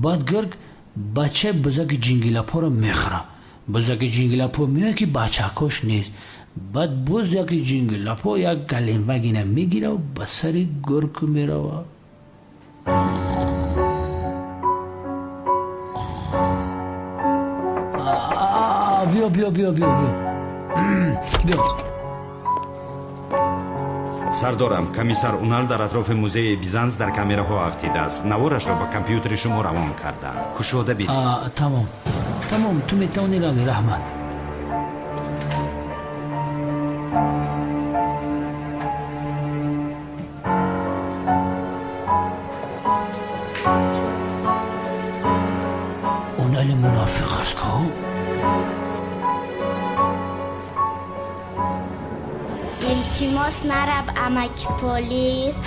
Баъд гург бачаи бузаки ҷингилапоро мехӯрад. Бузаки ҷингилапо меояд, ки бачакош нест. Баъд бузаки ҷингилапо як галимвагина мегирад, ба сари гург меравад. Биё, биё, биё, биё, биё, биё. Сардорам, комиссар Унал дар атрофи музеи Бизанс дар камераҳо афтидааст. Наворашро ба компютери шумо равон кардам, кушода бинед. Тамом, тамом, ту метавонӣ рави, раҳмат. Унали мунофиқ аст ку. Илтимос, нараб, амаки полис.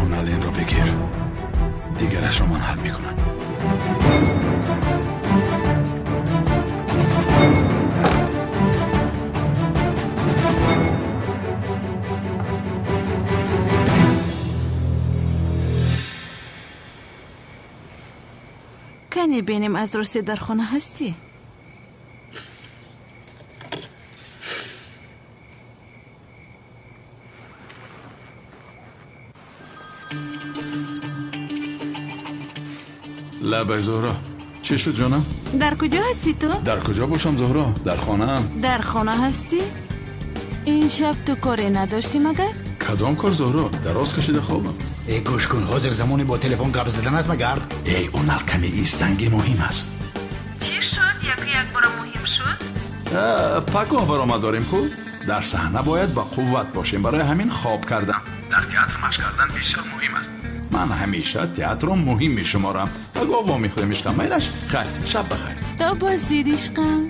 Унал, инро бигир, дигарашро ман ҳал мекунам. Кане бинем, аз рости дар хона ҳастӣ? Лабай, Зуҳро, чӣ шуд, ҷонам? Дар куҷо ҳастӣ ту? Дар куҷо бошам, Зуҳро? Дар хонаам. Дар хона ҳастӣ? Ин шаб ту коре надоштӣ магар? Кадом кор, Зуҳро? Дароз кашида хобам. Эй, гӯш кун, ҳозир замони бо телефон гап задан аст магар? Эй, Унал, каме ис, занги муҳим аст. Чӣ шуд? Яку якбора муҳим шуд? Пагоҳ баромад дорем ку. Дар саҳна бояд ба қувват бошем, барои ҳамин хоб кардам. Дар театр машқ кардан бисёр муҳим аст. Ман ҳамеша театрро муҳим мешуморам. Пагоҳ вомехӯрем, ишқам, майлаш? Хайр, шаб бахайр. То боз дид, ишқам.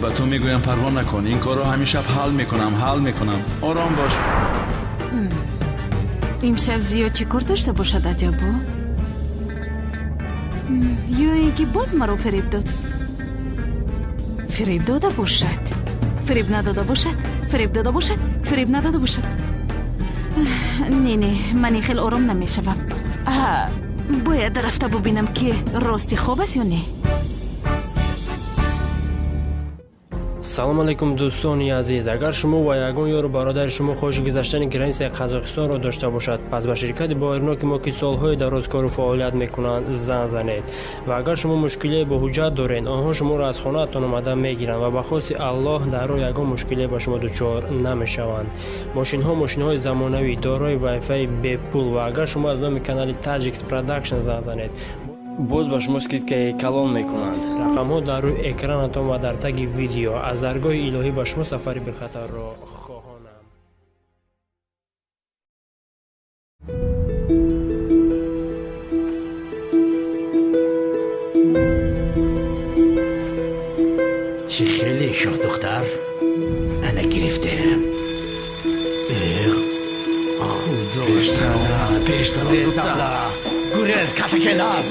Ба ту мегӯям, парво накун, ин корро ҳамин шаб ҳал мекунам, ҳал мекунам, ором бош. Имшаб зиёд чӣ кор дошта бошад, аҷабо? Ё ин ки боз маро фиреб дод? Фиреб дода бошад, фиреб надода бошад, фиреб дода бошад, фиреб надода бошад. Не, не, ман ин хел ором намешавам. Бояд рафта бубинам, ки рости хоб аст ё не. Салом алейкум, дӯстони азиз. Агар шумо ва ягон ёру бародари шумо хоҳиши гузаштани границаи Қазоқистонро дошта бошад, пас ба ширкати боварноки мо, ки солҳои дароз кору фаъолият мекунанд, занг занед. Ва агар шумо мушкилие бо ҳуҷҷат доред, онҳо шуморо аз хонаатон омада мегиранд ва ба хости Аллоҳ дар роҳ ягон мушкилие ба шумо дучор намешаванд. Мошинҳо мошинҳои замонавӣ, дорои вайфаи бепул, ва агар шумо аз номи канали Таҷикс Продакшн занг занед, боз ба шумо скидкаи калон мекунанд. Рақамҳо дар рӯи экранатон ва дар таги видео. Аз даргоҳи илоҳӣ ба шумо сафари бехатарро хоҳонам. Чӣ хеле шоҳдухтар, ана гирифтем. Худо, пештар, зудтар. Гурез, катакелас.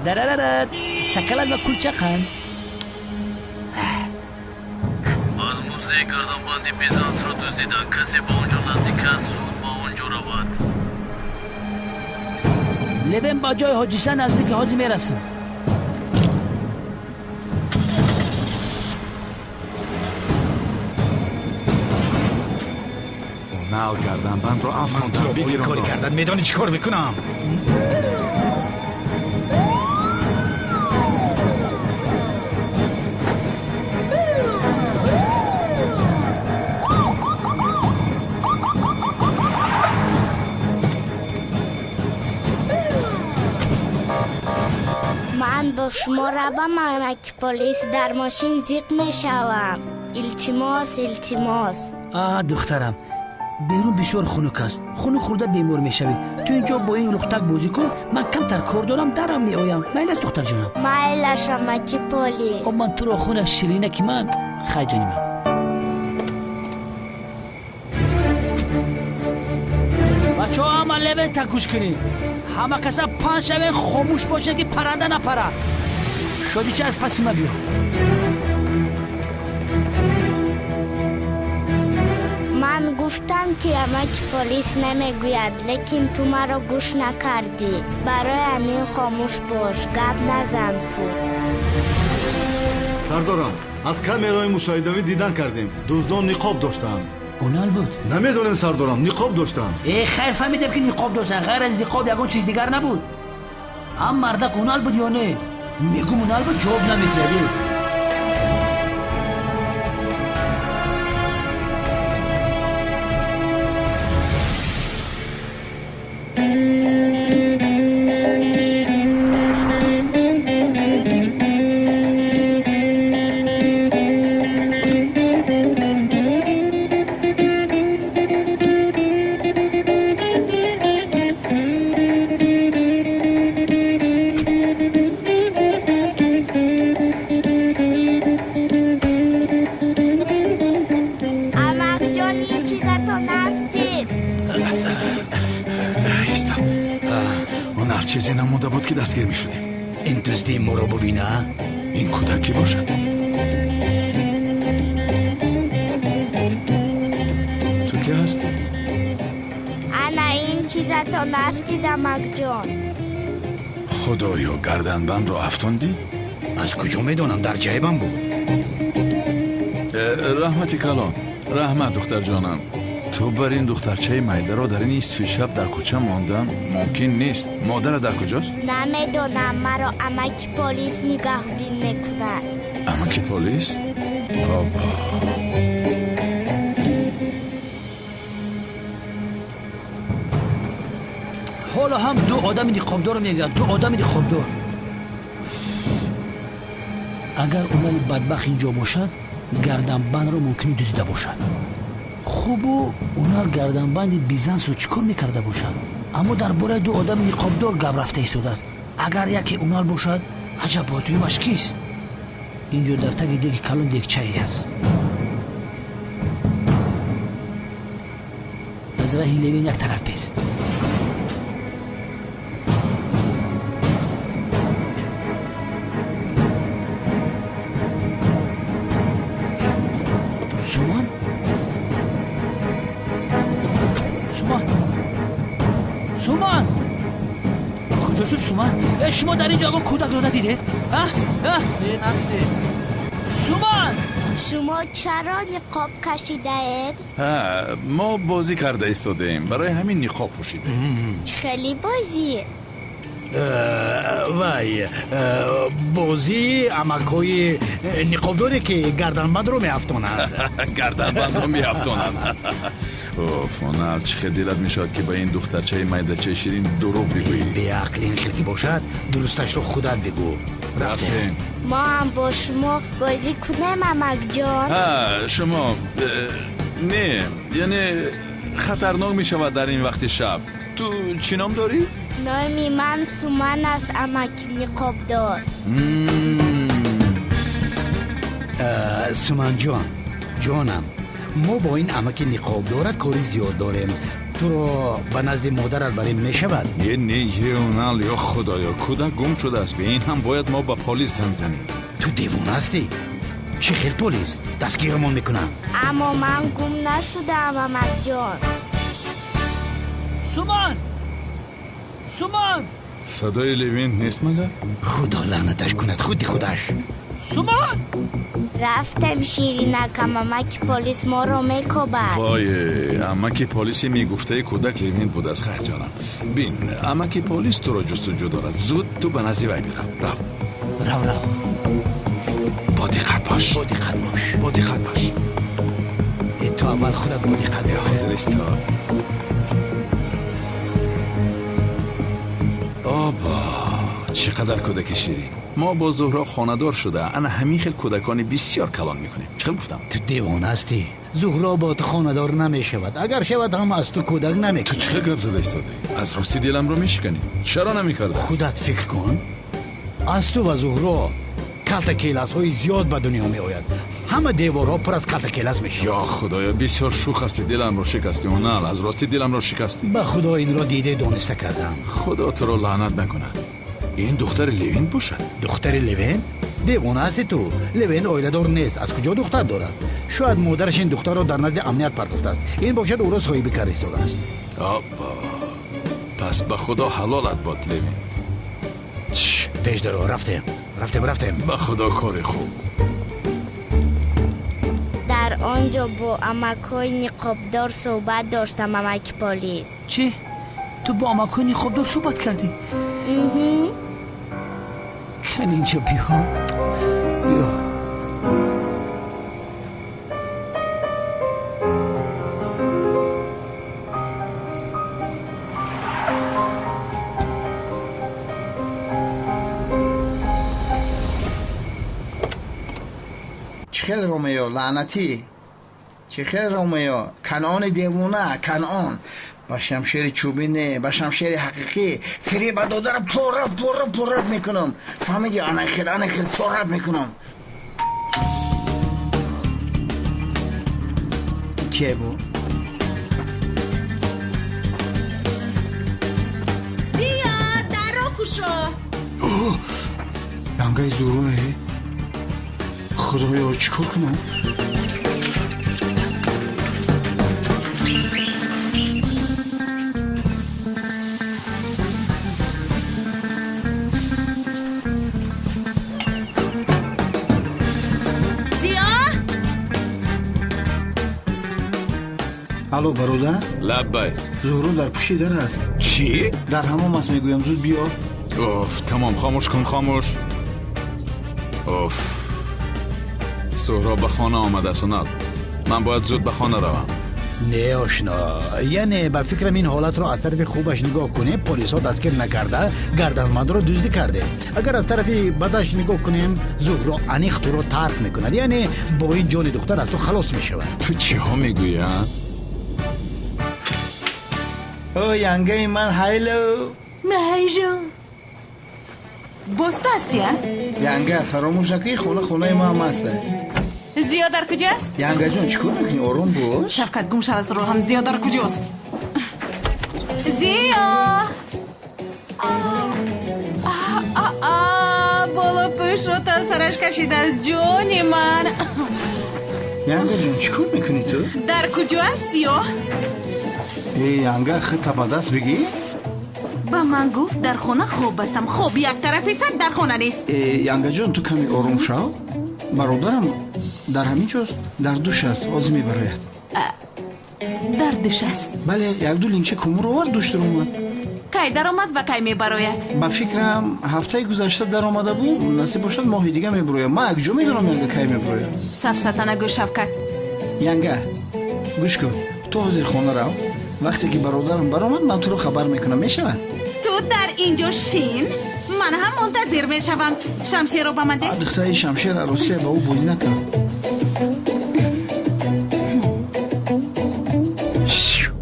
Дарарара, шоколад ва кулча қанд. Аз музеи гарданбанди Бизансро дуздидан. Касе ба он ҷо наздик аст, зуд ба он ҷо равад. Левен ба ҷои ҳодиса наздики ҳозир мерасам. Унал, гарданбандро афтондам, бигир кори онро. Кардан медонӣ чӣ кор мекунам? шумо равам, амаки полис, дар мошин зиқ мешавам. Илтимос, илтимос. А, духтарам, берун бисёр хунук аст. Хунук хӯрда бемор мешавӣ. Ту инҷо бо ин лухтак бозӣ кун, ман камтар кор дорам, дарам меоям. Майл аст, духтарҷонам? Майлаш, амаки полис. О, ман туро хунам, ширинаки ман. Хай, ҷони ман. Бачаҳо, ҳама Левента гӯш кунед. Ҳама каса панҷ шавен, хомӯш бошед, ки парранда напара. Шодича, аз паси ма биё. Ман гуфтам, ки амаки полис намегӯяд, лекин ту маро гӯш накардӣ. Барои ҳамин хомӯш бош, гап назан ту. Сардорам, аз камераҳои мушоҳидавӣ дидан кардем, дуздон ниқоб доштанд. Унал буд? Намедонем, сардорам, ниқоб доштанд. Э, хайр, фаҳмидем, ки ниқоб доштанд. Ғайр аз ниқоб ягон чиз дигар набуд. Ҳам мардак Унал буд ё не? Мегум, Унал буд, ҷавоб намедиҳад. Амакҷон, ин чизато нафтид. Иста, ҳунар чизе намонда буд, ки дастгир мешудем. Ин дуздии моро бубина. Ин кӯдак кӣ бошад? Ту кӣ ҳастӣ? Ана ин чизато нафтид, амакҷон. Худоё, гарданбандро афтондӣ? Аз куҷо медонам, дар ҷайбам буд. Раҳмати калон, раҳмат, духтарҷонам. Ту бар ин духтарчаи майдаро дар ин нисфи шаб дар кӯча мондан мумкин нест. Модара дар куҷост? Намедонам, маро амаки полис нигаҳбин мекунад. Амаки полис? Оба. Ҳоло ҳам ду одами ниқобдорро мегӯяд, ду одами ниқобдор. Агар Унали бадбахт инҷо бошад, гарданбандро мумкин дуздида бошад. Хубу Унал гарданбанди Бизансро чӣ кор мекарда бошад? Аммо дар бораи ду одами ниқобдор гап рафта истодааст. Агар яке Унал бошад, аҷаб, бо дуюмаш кист? Инҷо дар таги деги калон дегчае аст. Аз раҳи Левин як тараф бест. Суман? Суман? Суман? Куҷо шуд Суман? Э, шумо дар ин ҷо ягон кӯдакро надидед? А? А? Не, надидем. Суман! Шумо чаро ниқоб кашидаед? Ҳа, мо бозӣ карда истодаем, барои ҳамин ниқоб пӯшидаем. Чӣ хеле бозӣ? Вай, бозии амакҳои ниқобдоре, ки гарданбандро меафтонанд. Гарданбандро меафтонанд. Оф, Унал, чӣ хел дилат мешавад, ки ба ин духтарчаи майдачаи ширин дурӯғ бигӯӣ. Беақл, ин хел ки бошад, дурусташро худат бигӯ. Рафтем. Мо ҳам бо шумо бозӣ кунем, амакҷон? Ҳа, шумо не, яъне хатарнок мешавад дар ин вақти шаб. Ту чӣ ном дорӣ? Номи ман Суман аст, амаки ниқобдор. Суманҷон, ҷонам, мо бо ин амаки ниқобдорат кори зиёд дорем. Туро ба назди модарат барем, мешавад? Е, не, е, Унал, ё худоё, кӯдак гум шудааст. Бе ин ҳам бояд мо ба полис занг занем. Ту девона ҳастӣ? Чӣ хел полис? Дастгирамон мекунанд. Аммо ман гум нашудаам, амакҷон. Суман! Суман! Садои Левин нест магар? Худо лаънаташ кунад, худи худаш. Суман! Рафтем, ширинакам, амаки полис моро мекобад. Вой, амаки полиси мегуфтаи кӯдак Левин будааст. Хайр, ҷонам, бин, амаки полис туро ҷустуҷӯ дорад. Зуд ту ба назди вай бирав. Рав, рав, рав. Бо диққат бош, бо диққат бош, бо диққат бош. Ту аввал худат бо диққат бош. Ҳозир, исто. Оба, чӣ қадар кӯдаки ширин. Мо бо Зуҳро хонадор шуда ана ҳамин хел кӯдакони бисёр калон мекунем. Чӣ хел гуфтам? Ту девона ҳастӣ. Зуҳро бо ту хонадор намешавад. Агар шавад ҳам аз ту кӯдак намекунад. Ту чӣ хел гап зада истодаӣ? Аз рости диламро мешиканӣ. Чаро намекарда? Худат фикр кун. Аз ту ва Зуҳро калта келасҳои зиёд ба дунё меояд. Ҳама деворҳо пур аз калта келас мешавад. Ё Худоё, бисёр шӯх ҳастӣ. Диламро шикастӣ, Унал. Аз рости диламро шикастӣ. Ба Худо инро дида дониста кардам. Худо туро лаънат накунад. Ин духтари Левент бошад? Духтари Левент? Девона ҳастӣ ту. Левент оиладор нест. Аз куҷо духтар дорад? Шояд модараш ин духтарро дар назди амният партофтааст. Ин бошад ӯро соҳибӣ карда истодааст. Оппа, пас ба Худо ҳалолат бод, Левент. Пеш даро, рафтем, рафтем, рафтем. Ба Худо кори хуб. Дар он ҷо бо амакҳои ниқобдор суҳбат доштам, амаки полис. Чӣ? Ту бо амакҳои ниқобдор суҳбат кардӣ? Кан инҷо биё, биё. Чӣ хел Ромео, лаънатӣ? Чӣ хел Ромео? Канъони девона, Канъон. Ба шамшери чӯбӣ не, ба шамшери ҳақиқӣ фиреба додаро пора пора порат мекунам. Фаҳмидӣ? Ана хел, ана хел порат мекунам. Кие бу? Зиё, дарро кушо. Янгаи Зуҳрое? Худоё, чӣ кор кунам? Алло, бародар? Лаббай. Зуҳро дар пушти дар аст. Чӣ? Дар ҳамом аст, мегӯям. Зуд биё. Оф, тамом, хомӯш кун, хомӯш. Оф, Зуҳро ба хона омадааст, Унал. Ман бояд зуд ба хона равам. Не, ошно, яъне ба фикрам ин ҳолатро аз тарафи хубаш нигоҳ кунем, полисҳо дастгир накарда гарданбандро дуздӣ кардем. Агар аз тарафи бадаш нигоҳ кунем, Зуҳро аниқ туро тарк мекунад. Яъне бо ин ҷони духтар аз ту халос мешавад. Ту чиҳо мегӯӣ, а? О, янгаи ман, ҳайло. Майро. Боз ту ҳастӣ, а? Янга, фаромӯш накунӣ, хона хонаи мо ҳам аст. Зиё дар куҷост? Янгаҷон, чӣ кор мекунӣ? Ором бош. Шавкат, гум шав аз роҳам. Зиё дар куҷост? Зиё! Болопӯшро та сараш кашидааст, ҷони ман. Янгаҷон, чӣ кор мекунӣ ту? Дар куҷо аст Зиё? Э, янга, худта ба даст бигӣ? Ба ман гуфт дар хона хоб ҳастам. Хоб як тарафи сад дар хона нест. Э, янгаҷон, ту каме ором шав. Бародарам дар ҳамин ҷост, дар душ аст, ҳозир мебарояд. Дар душ аст? Бале, якду линча кумур овард, душ даромад. Кай даромад ва кай мебарояд? Ба фикрам ҳафтаи гузашта даромада буд, насиб бошад моҳи дига мебарояд. Ман як ҷо медонам янга кай мебарояд. Сафсата нагӯ, Шавкат. Янга, гӯш кун, ту ҳозир хона рав. Вақте ки бародарам баромад, ман туро хабар мекунам, мешавад? Ту дар ин ҷо шин, ман ҳам мунтазир мешавам. Шамшерро ба ман деҳ. Духтари шамшер арӯсия ба ӯ бозӣ накард.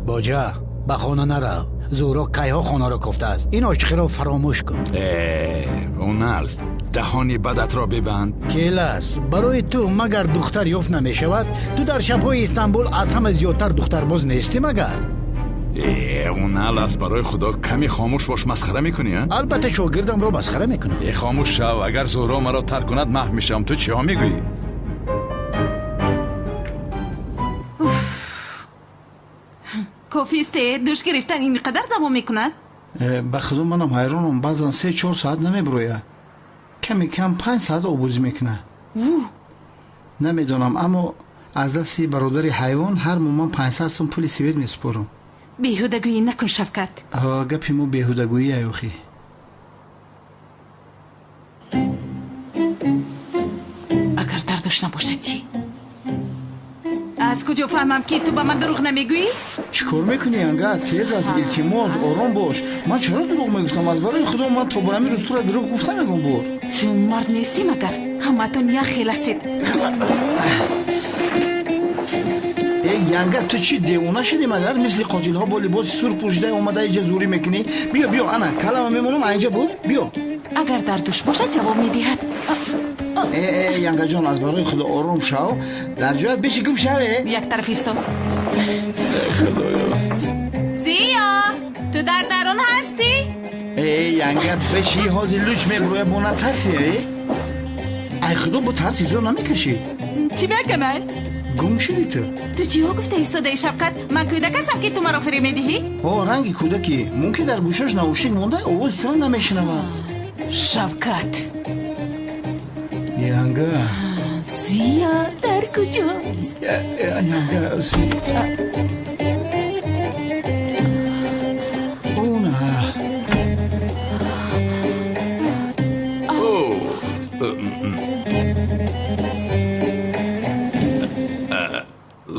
Боҷа, ба хона нарав. Зуҳро кайҳо хонаро кофтааст. Ин ошиқиро фаромӯш кун. Э, Унал, даҳони бадатро бибанд. Келас, барои ту магар духтар ёфт намешавад? Ту дар шабҳои Истанбул аз ҳама зиёдтар духтарбоз нестӣ магар? Э, Унал, аз барои Худо каме хомӯш бош. Масхара мекунӣ, а? Албатта, шогирдамро масхара мекунам. Э, хомӯш шав. Агар Зуҳро маро тарк кунад, маҳв мешавам. Ту чиҳо мегӯӣ? Кофист, душ гирифтан ин қадар давом мекунад? Ба Худо манам ҳайронам. Баъзан 3-4 соат намебирояд. Каме кам 5 соат обозӣ мекунад. Ву! Намедонам, аммо аз дасти бародари ҳайвон ҳар моҳ ман 500 сом пули свет месупорам. Беҳудагӯӣ накун, Шавкат. Гапи мо беҳудагӯӣ, аюхӣ. Агар дар душ набошад чӣ? Аз куҷо фаҳмам, ки ту ба ман дурӯғ намегӯӣ? Чӣ кор мекунӣ, янга? Тез аз, илтимос, ором бош. Ман чаро дурӯғ мегуфтам? Аз барои худо, ман то ба ҳамин рӯз тура дурӯғ гуфта мегум бор. Чун мард нестӣ магар? Ҳамаатон як хел ҳастед. Э, янга, ту чӣ девона шудӣ магар? Мисли қотилҳо бо либоси сурх пӯшида омада иҷа зӯрӣ мекунӣ? Биё, биё, ана калама мемонам, айнҷа бур, биё. Агар дар душ бошад, ҷавоб медиҳад. Э, э, янгаҷон, аз барои худо ором шав, дар ҷоят биши, гум шав. Э, як тараф исто. Худоё! Зиё, ту дар дарун ҳастӣ? Э, янга, биши, ҳозир луч мебуроя, бо натарси. Э, ай худо, бо тарси зӯр намекашӣ. Чӣ бакам аст? Гум шудӣ ту. Ту чиҳо гуфта истодаи, Шавкат? Ман кӯдак ҳастам, ки ту маро фиреб медиҳӣ? Ҳо, ранги кӯдакӣ. Мумкин дар гӯшаш наушник монда, овози туро намешунавад. Шавкат! Янга! Зиё дар куҷост? Янга, она.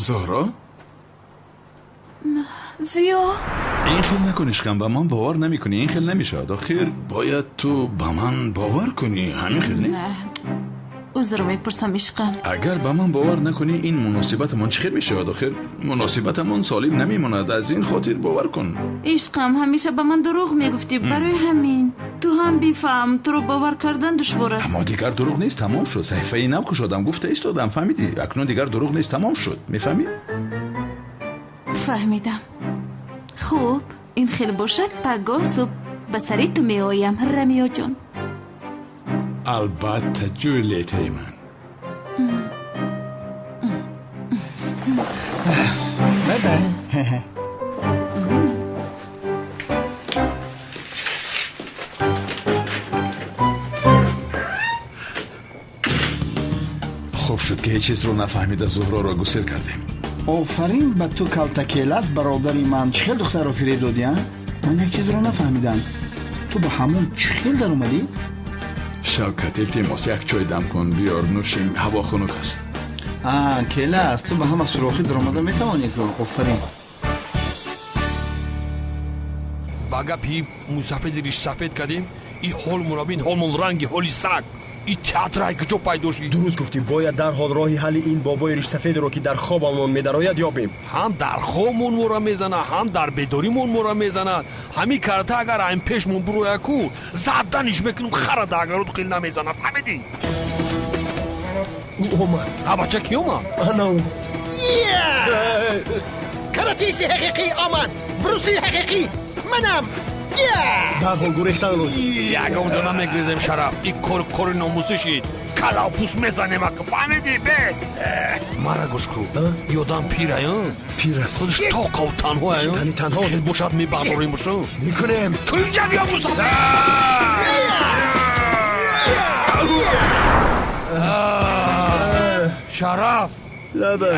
Зуҳро? Зиё! Ин хел накун, ишқам, ба ман бовар намекунӣ, ин хел намешавад. Охир бояд ту ба ман бовар кунӣ, ҳамин хел не? Узр мепурсам, ишқам. Агар ба ман бовар накунӣ, ин муносибатамон чӣ хел мешавад? Охир муносибатамон солим намемонад, аз ин хотир бовар кун. Ишқам, ҳамеша ба ман дурӯғ мегуфтӣ, барои ҳамин ту ҳам бифаҳм, туро бовар кардан душвор аст. Аммо дигар дурӯғ нест, тамом шуд. Саҳифаи нав кушодам, гуфта истодам, фаҳмидӣ? Акнун дигар дурӯғ нест, тамом шуд, мефаҳмӣ? Фаҳмидам. Хуб, ин хел бошад, пагоҳ субҳ ба сари ту меоям, Рамиёҷон. Албатта, Ҷулиетаи ман. Хуб шуд, ки ҳеҷ чизро нафаҳмида Зуҳроро гусел кардем. Офарин ба ту, калтакелас, бародари ман. Чӣ хел духтарро фиреб додӣ, а? Ман як чизро нафаҳмидам, ту ба ҳамон чӣ хел даромадӣ? Шавкат, илтимос, як чой дам кун, биёр, нӯшем, ҳаво хунук аст. А, келас, ту ба ҳама сурохӣ даромада метавонӣ ку, офарин. Ба гапи мусафеди ришсафед кардем, и ҳол мураббин, ҳолмон ранги ҳоли саг. И театрай куҷо пайдо шид? Дуруст гуфтӣ, бояд дарҳол роҳи ҳалли ин бобои ришсафедро, ки дар хобамон медарояд, ёбем. Ҳам дар хобмон мора мезанад, ҳам дар бедоримон мора мезанад. Ҳамин карта агар айн пешмон бурояд ку, заданиш мекунем, хара дагарот қил намезанад, фаҳмидӣ? Ӯ омад. А бача ки омад? Ана ӯ. Каратиси ҳақиқӣ омад, Брусли ҳақиқӣ манам. Дарҳол гурехтан лозим. Ягон ҷо намегрезем, Шараф. И кор кори номусӣ шид. Калавпӯст мезанем, ака, фаҳмидӣ? Бес мара гӯш ку, ёдам пирай. Пир аст. Худш тоқав танҳоай. Тани танҳо. Хел бошад, мебардорем боша. Мекунем. Ту инҷа биё, мусафир. Шараф,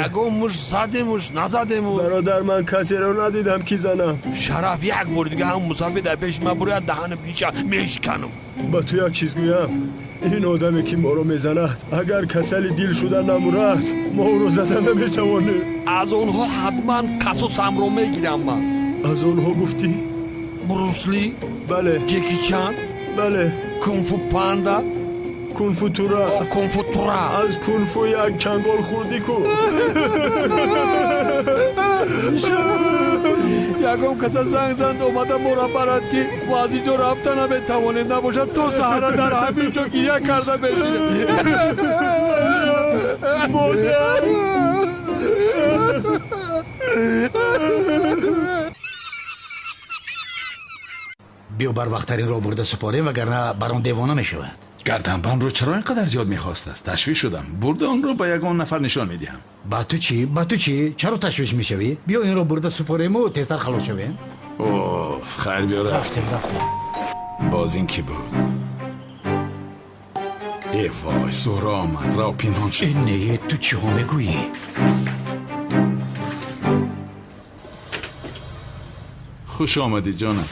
ягон муш задемуш, назадему? Бародар, ман касеро надидам, ки занам. Шараф, як бори дига ҳам мусафир дар пеши ман бурояд, даҳани биша мешиканам. Ба ту як чиз гӯям, ин одаме, ки моро мезанад, агар касали дил шуда намурад, мо ӯро зада наметавонем. Аз онҳо ҳатман қасосамро мегирам ман. Аз онҳо гуфтӣ? Брусли? Бале. Ҷеки Чан? Бале. Кунфу Панда? Кунфутура. Кунфутура. Аз кунфу як чангол хӯрдӣ ку. Ягон каса занг занд, омада моро барад, ки мо аз ин ҷо рафта наметавонем. Набошад, то саҳара дар ҳамин ҷо гиря карда мешинем. Модар! Биё, барвақттаринро бурда супорем, вагарна бар он девона мешавад. Гарданбандро чаро ин қадар зиёд мехостааст? Ташвиш шудам. Бурда онро ба ягон нафар нишон медиҳам. Ба ту чӣ? Ба ту чӣ? Чаро ташвиш мешавӣ? Биё, инро бурда супорему тезтар халос шавем. Оф, хайр, биё, рафтем, рафтем. Боз ин кӣ буд? Э вой, Зуҳро омад, рав пинҳон шуд. Э, не, ту чиҳо мегӯӣ? Хуш омадӣ, ҷонам.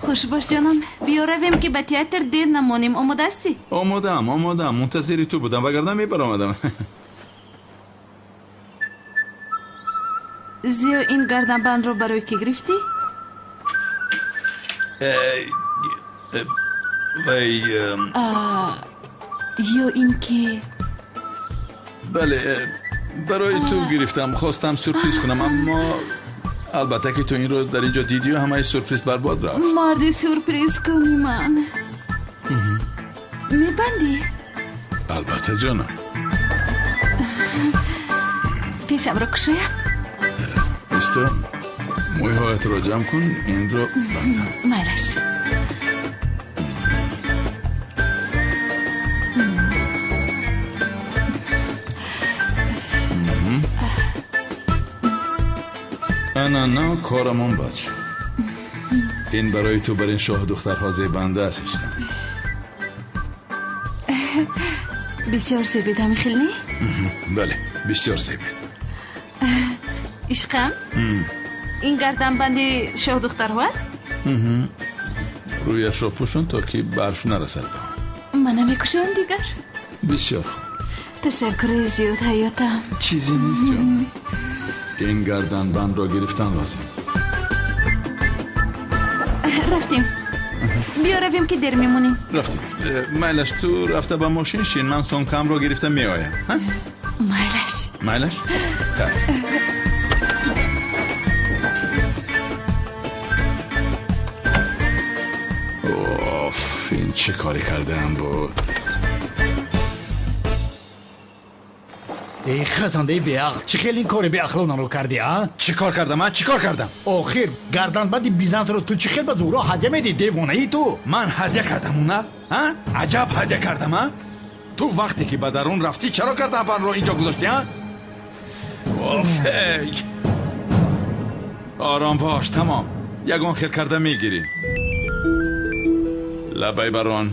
Хуш бош, ҷонам. Биё равем, ки ба театр дер намонем. Омода ҳастӣ? Омодаам, омодаам, мунтазири ту будам, вагарна мебаромадам. Зиё, ин гарданбандро барои кӣ гирифтӣ? Вай, ё ин ки бале, барои ту гирифтам, хостам сюрприз кунам, аммо албатта ки ту инро дар инҷо дидию ҳамаи сюрприз барбод рафт. Марди сюрприз куни ман. Мебандӣ? Албатта, ҷонам. Пешамро кушоям? Исто, мӯйҳоятро ҷамъ кун, инро бандам. Майлаш. Ана корамон бад шуд. Ин барои ту бар ин шоҳдухтарҳо зебанда аст, ишқам. Бисёр зебид, ҳамин хел не? Бале, бисёр зебид. Ишқам, ин гарданбанди шоҳдухтарҳо аст? Рӯяшро пӯшон, то ки барф нарасад ба он. Ман намекушоям дигар. Бисёр хуб. Ташаккури зиёд, ҳаётам. Чизе нест, ҷонам. Ин гарданбандро гирифтан лозим. Рафтем. Биё равем, ки дер мемонем. Рафтем. Майлаш, ту рафта ба мошин шин, ман сумкамро гирифта меоям. Майлаш. Майлаш? Так. Оф, ин чӣ коре кардаам буд? Эй хазандаи беақл, чӣ хел ин кори беақлонаро кардӣ, а? Чӣ кор кардам, а? Чӣ кор кардам? Охир, гарданбанди Бизансро ту чӣ хел ба Зуҳро ҳадя медиҳӣ, девонаи ту? Ман ҳадя кардам, на? А? Аҷаб ҳадя кардам, а? Ту вақте ки ба дарун рафтӣ, чаро гарданбандро инҷо гузоштӣ, а? Оф, эй! Ором бош, тамом. Ягон хел карда мегирем. Лабай, барон.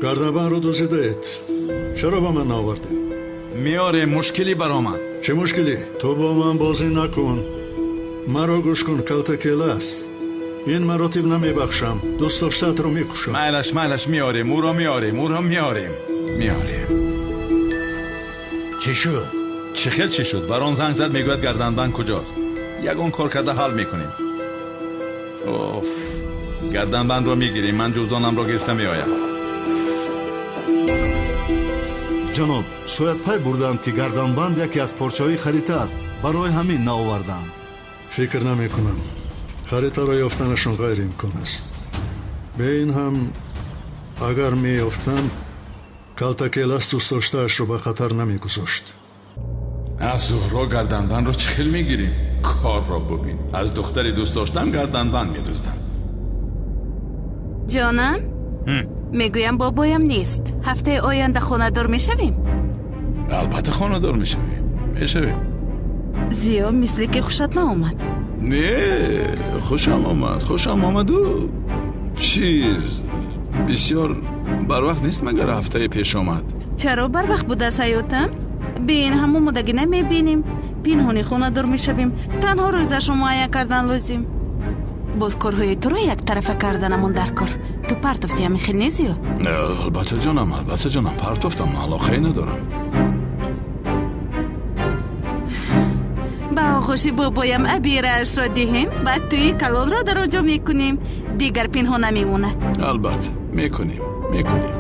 Гарданбандро дуздидаед. Чаро ба ман наовардед? Меорем, мушкилӣ баромад. Чӣ мушкилӣ? Ту бо ман бозӣ накун. Маро гӯш кун, калтакелас. Ин маротиб намебахшам. Дӯстдоштаатро мекушам. Майлаш, майлаш, меорем, ӯро меорем, ӯро меорем. Меорем. Чӣ шуд? Чӣ хел чӣ шуд? Барон занг зад, мегӯяд гарданбанд куҷост. Ягон кор карда ҳал мекунем. Оф, гарданбандро мегирем, ман ҷуздонамро гирифта меоям. Ҷаноб, шояд пай бурданд, ки гарданбанд яке аз порчаҳои харита аст. Барои ҳамин наоварданд. Фикр намекунам. Харитаро ёфтанашон ғайриимкон аст. Бе ин ҳам агар меёфтанд, калтакелас дӯстдоштаашро ба хатар намегузошт. Аз Зуҳро гарданбандро чӣ хел мегирем? Корро бубин. Аз духтари дӯст доштам гарданбанд медуздам. Ҷонам, мегӯям бобоям нест. Ҳафтаи оянда хонадор мешавем? Албатта хонадор мешавем. Мешавем. Зиё, мисле ки хушат наомад. Не, хушам омад. Хушам омаду чиз бисёр барвақт нест, магар ҳафтаи пеш омад. Чаро барвақт будааст, ҳаётам? Бе ин ҳам омодагӣ намебинем. Пинҳони хонадор мешавем. Танҳо рӯзашро муайян кардан лозим. Боз корҳои туро яктарафа карданамон дар кор. Ту партофти, ҳамин хел не, Зиё? Албатта ҷонам, албатта ҷонам, партофтам, алоқае надорам. Ба оғӯши бобоям абираашро диҳем, баъд тӯи калонро дар он ҷо мекунем. Дигар пинҳон намемонад. Албатта, мекунем, мекунем.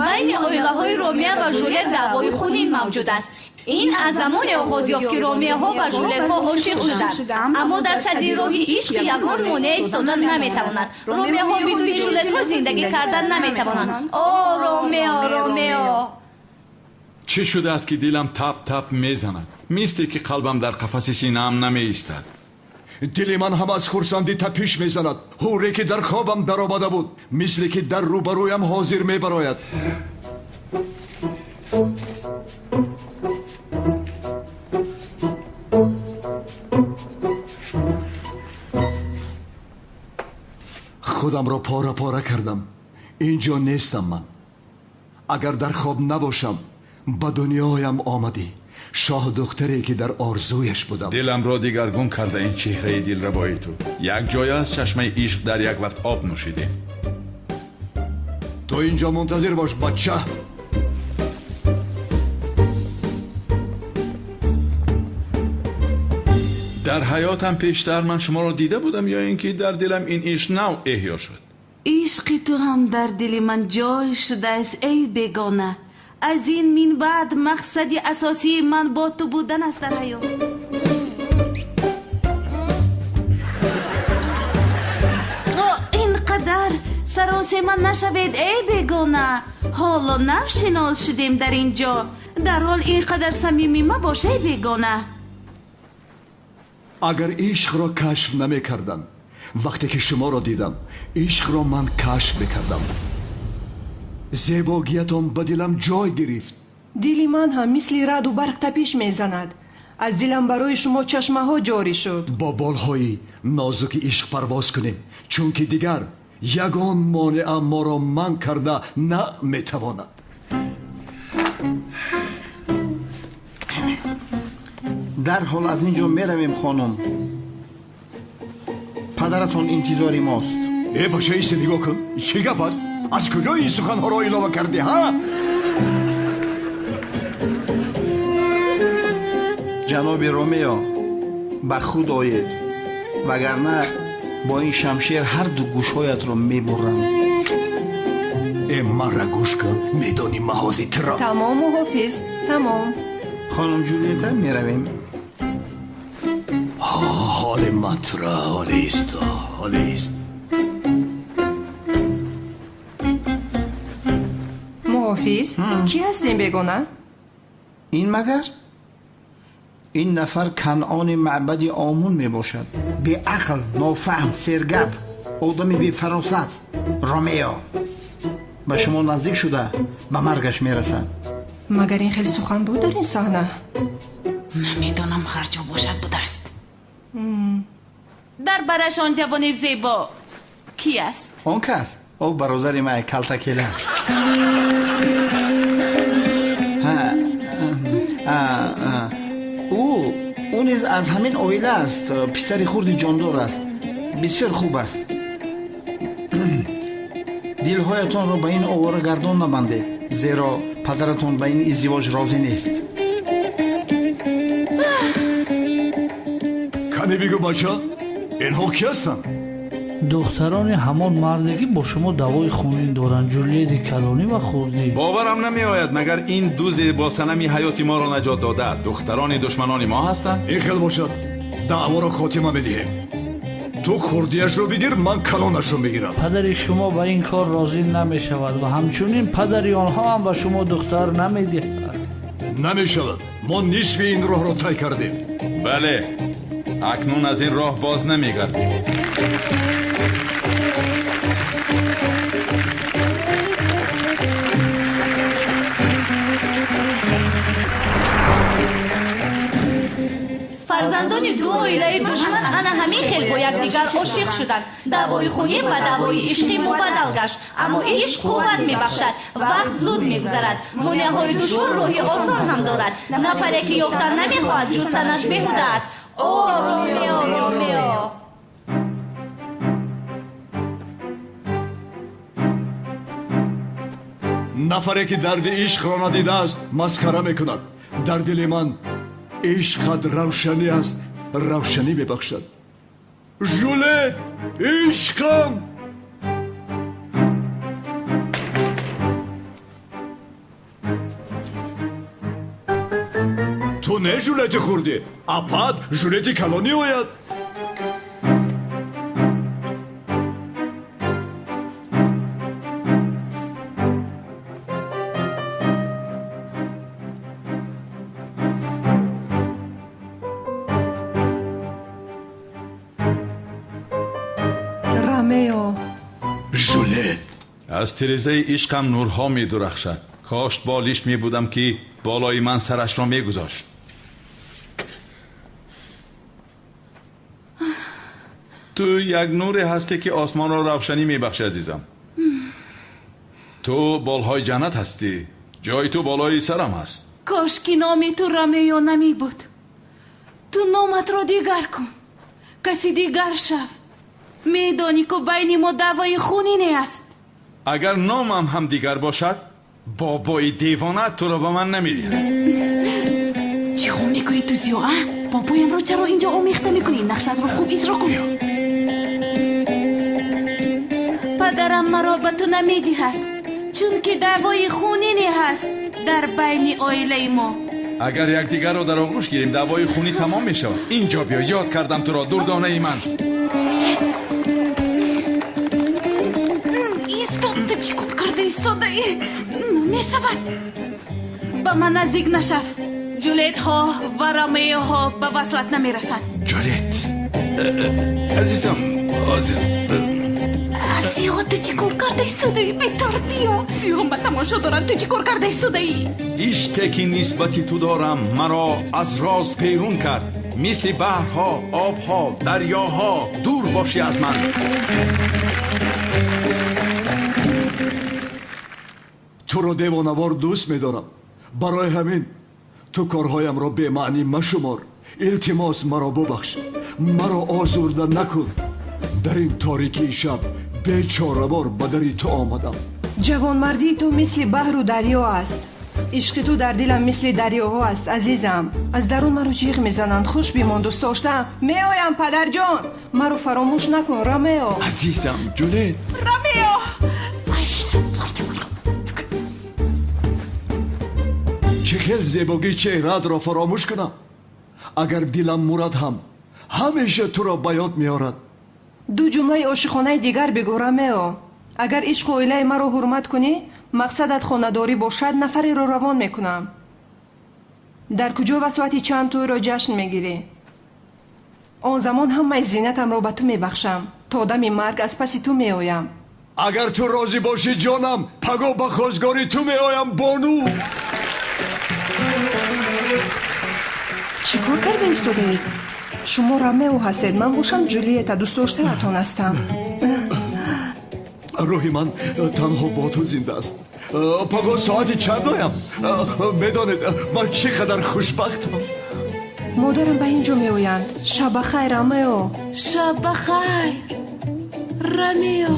Байни оилаҳои Ромео ва Жулет даъвои хунин мавҷуд аст. Ин аз замоне оғоз ёфт, ки Ромеоҳо ва Жулетҳо ошиқ шуданд. Аммо дар садди роҳи ишқ ягон монеа истода наметавонад. Ромеоҳо бидуни Жулетҳо зиндагӣ кардан наметавонанд. О, Ромео, Ромео! Чӣ шудааст, ки дилам тап-тап мезанад? Мисле ки қалбам дар қафаси синаам намеистад. Дили ман ҳам аз хурсандӣ тапиш мезанад. Ҳуре ки дар хобам даромада буд, мисле ки дар рӯбарӯям ҳозир мебарояд. Худамро пора пора кардам. Инҷо нестам ман. Агар дар хоб набошам, ба дунёям омадӣ. Шоҳдухтаре ки дар орзуяш будам. Диламро дигаргун карда ин чеҳраи дилрабои ту. Як ҷоя аз чашмаи ишқ дар як вақт об нӯшидем. Ту инҷо мунтазир бош, бача. Дар ҳаётам пештар ман шуморо дида будам ё ин ки дар дилам ин ишқ нав эҳё шуд? Ишқи ту ҳам дар дили ман ҷой шудааст, эй бегона. Аз ин мин баъд мақсади асосии ман бо ту будан аст дар ҳаёт. Ин қадар саросема нашавед, эй бегона. Ҳоло нав шинос шудем дар ин ҷо. Дарҳол ин қадар самимӣ мабош, эй бегона. Агар ишқро кашф намекардам, вақте ки шуморо дидам, ишқро ман кашф мекардам. Зебогиятон ба дилам ҷой гирифт. Дили ман ҳам мисли раъду барқ тапиш мезанад. Аз дилам барои шумо чашмаҳо ҷорӣ шуд. Бо болҳои нозуки ишқ парвоз кунем, чунки дигар ягон монеа моро манъ карда наметавонад. Дарҳол аз ин ҷо меравем, хонум. Падаратон интизори мост. Э, бача, исе нигоҳ кун. Чӣ гап аст? Аз куҷо ин суханҳоро илова кардӣ, ҳа? Ҷаноби Ромео, ба худ оед, вагарна бо ин шамшер ҳар ду гӯшҳоятро мебурам. Э, манра гӯш кун, медонӣ маҳози тира. Тамом, муҳофиз, тамом. Хонум Ҷулиета, меравем. Ҳоли матра, ҳолист, ҳолист. Муҳофиз, кӣ ҳастем бегона? Ин магар? Ин нафар Канъони маъбади Омун мебошад. Беақл, нофаҳм, сергап, одами бефаросат. Ромео ба шумо наздик шуда ба маргаш мерасад. Магар ин хел сухан буд дар ин саҳна? Намедонам, ҳар ҷо бошад будааст. Дар бараш он ҷавони зебо кӣ аст? Он кас? О, бародари ман калтакел аст. Ӯ низ аз ҳамин оила аст. Писари хурди ҷондор аст. Бисёр хуб аст. Дилҳоятонро ба ин овора гардон набандед, зеро падаратон ба ин издивоҷ розӣ нест. Кане бигӯ, бача, инҳо кӣ ҳастанд? Духтарони ҳамон марде ки бо шумо даъвои хунин доранд, Ҷулиети калонӣ ва хурдӣ. Боварам намеояд, магар ин ду зебосанами ҳаёти моро наҷот дода духтарони душманони мо ҳастанд? Ин хел бошад, даъворо хотима медиҳем. Ту хурдиашро бигир, ман калонашро мегирам. Падари шумо ба ин кор розӣ намешавад ва ҳамчунин падари онҳо ҳам ба шумо духтар намедиҳад. Намешавад. Мо нисфи ин роҳро тай кардем. Бале, акнун аз ин роҳ боз намегардем. Фарзандони ду оилаи душман ана ҳамин хел бо якдигар ошиқ шуданд. Даъвои хунин ба даъвои ишқӣ мубаддал гашт, аммо ишқ қувват мебахшад. Вақт зуд мегузарад. Монеаҳои душвор роҳи осон ҳам дорад. Нафаре ки ёфтан намехоҳад, ҷустанаш беҳуда аст. О, Ромео, Ромео! Нафаре ки дарди ишқро надидааст, масхара мекунад. Дар дили ман ишқат равшанӣ аст, равшанӣ мебахшад. Жулет, ишқам! Ту не Жулети хурдӣ, апад Жулети калонӣ ояд. Жулет, аз тирезаи ишқам нурҳо медурахшад. Кош болиш мебудам, ки болои ман сарашро мегузошт. Ту як нуре ҳастӣ, ки осмонро равшанӣ мебахшӣ, азизам. Ту болҳои ҷаннат ҳастӣ. Ҷои ту болои сарам аст. Кош ки номи ту Ромео намебуд. Ту номатро дигар кун, каси дигар шав. Медонӣ ку байни мо даъвои хунине аст. Агар номам ҳам дигар бошад, бобои девона туро ба ман намедиҳад. Чӣ хун мекӯӣ ту, Зиё, а? Бобоямро чаро инҷо омехта мекунӣ? Нақшатро хуб иҷро кун. Падарам маро ба ту намедиҳад, чунки даъвои хунине ҳаст дар байни оилаи мо. Агар якдигарро дар оғӯш гирем, даъвои хунӣ тамом мешавад. Инҷо биё, ёд кардам туро, дурдонаи ман. Истоб, ту чӣ кор карда истодаӣ? Намешавад. Ба ман наздик нашав. Ҷулетҳо ва Ромеоҳо ба васлат намерасанд. Ҷулет, азизам, ҳозир. Азиё, ту чӣ кор карда истодаӣ? Бетар биё. Ҳама тамошо доранд, ту чӣ кор карда истодаӣ? Ишқе ки нисбати ту дорам маро аз роз берун кард. Мисли баҳрҳо, обҳо, дарёҳо дур бошӣ аз ман. Туро девонавор дӯст медорам. Барои ҳамин ту корҳоямро бемаънӣ машумор. Илтимос, маро бубахш, маро озурда накун. Дар ин торикии шаб бечоравор ба дари ту омадам. Ҷавонмардии ту мисли баҳру дарё аст. Ишқи ту дар дилам мисли дарёҳо аст, азизам. Аз дарун маро ҷиғ мезананд. Хуш бимон, дӯстдоштаам. Меоям, падарҷон. Маро фаромӯш накун, Ромео. Азизам, Ҷулет. Ромео! Чӣ хел зебогии чеҳраатро фаромӯш кунам? Агар дилам мурад ҳам ҳамеша туро ба ёд меорад. Ду ҷумлаи ошиқонаи дигар бигӯ, Ромео. Агар ишқу оилаи маро ҳурмат кунӣ, мақсадат хонадорӣ бошад, нафареро равон мекунам. Дар куҷо ва соати чанд тӯйро ҷашн мегирӣ? Он замон ҳамаи зинатамро ба ту мебахшам. То дами марг аз паси ту меоям. Агар ту розӣ бошӣ, ҷонам, паго ба хозгории ту меоям, бону. Чӣ кор карда истодаед? Шумо Ромео ҳастед, ман бошам Ҷулиета, дӯстдоштаатон ҳастам. Рӯҳи ман танҳо бо ту зинда аст. Паго соати чанд оям? Медонед, ман чӣ қадар хушбахтам. Модарам ба ин ҷо меоянд. Шаб ба хайр, Ромео. Шаб ба хайр, Ромео.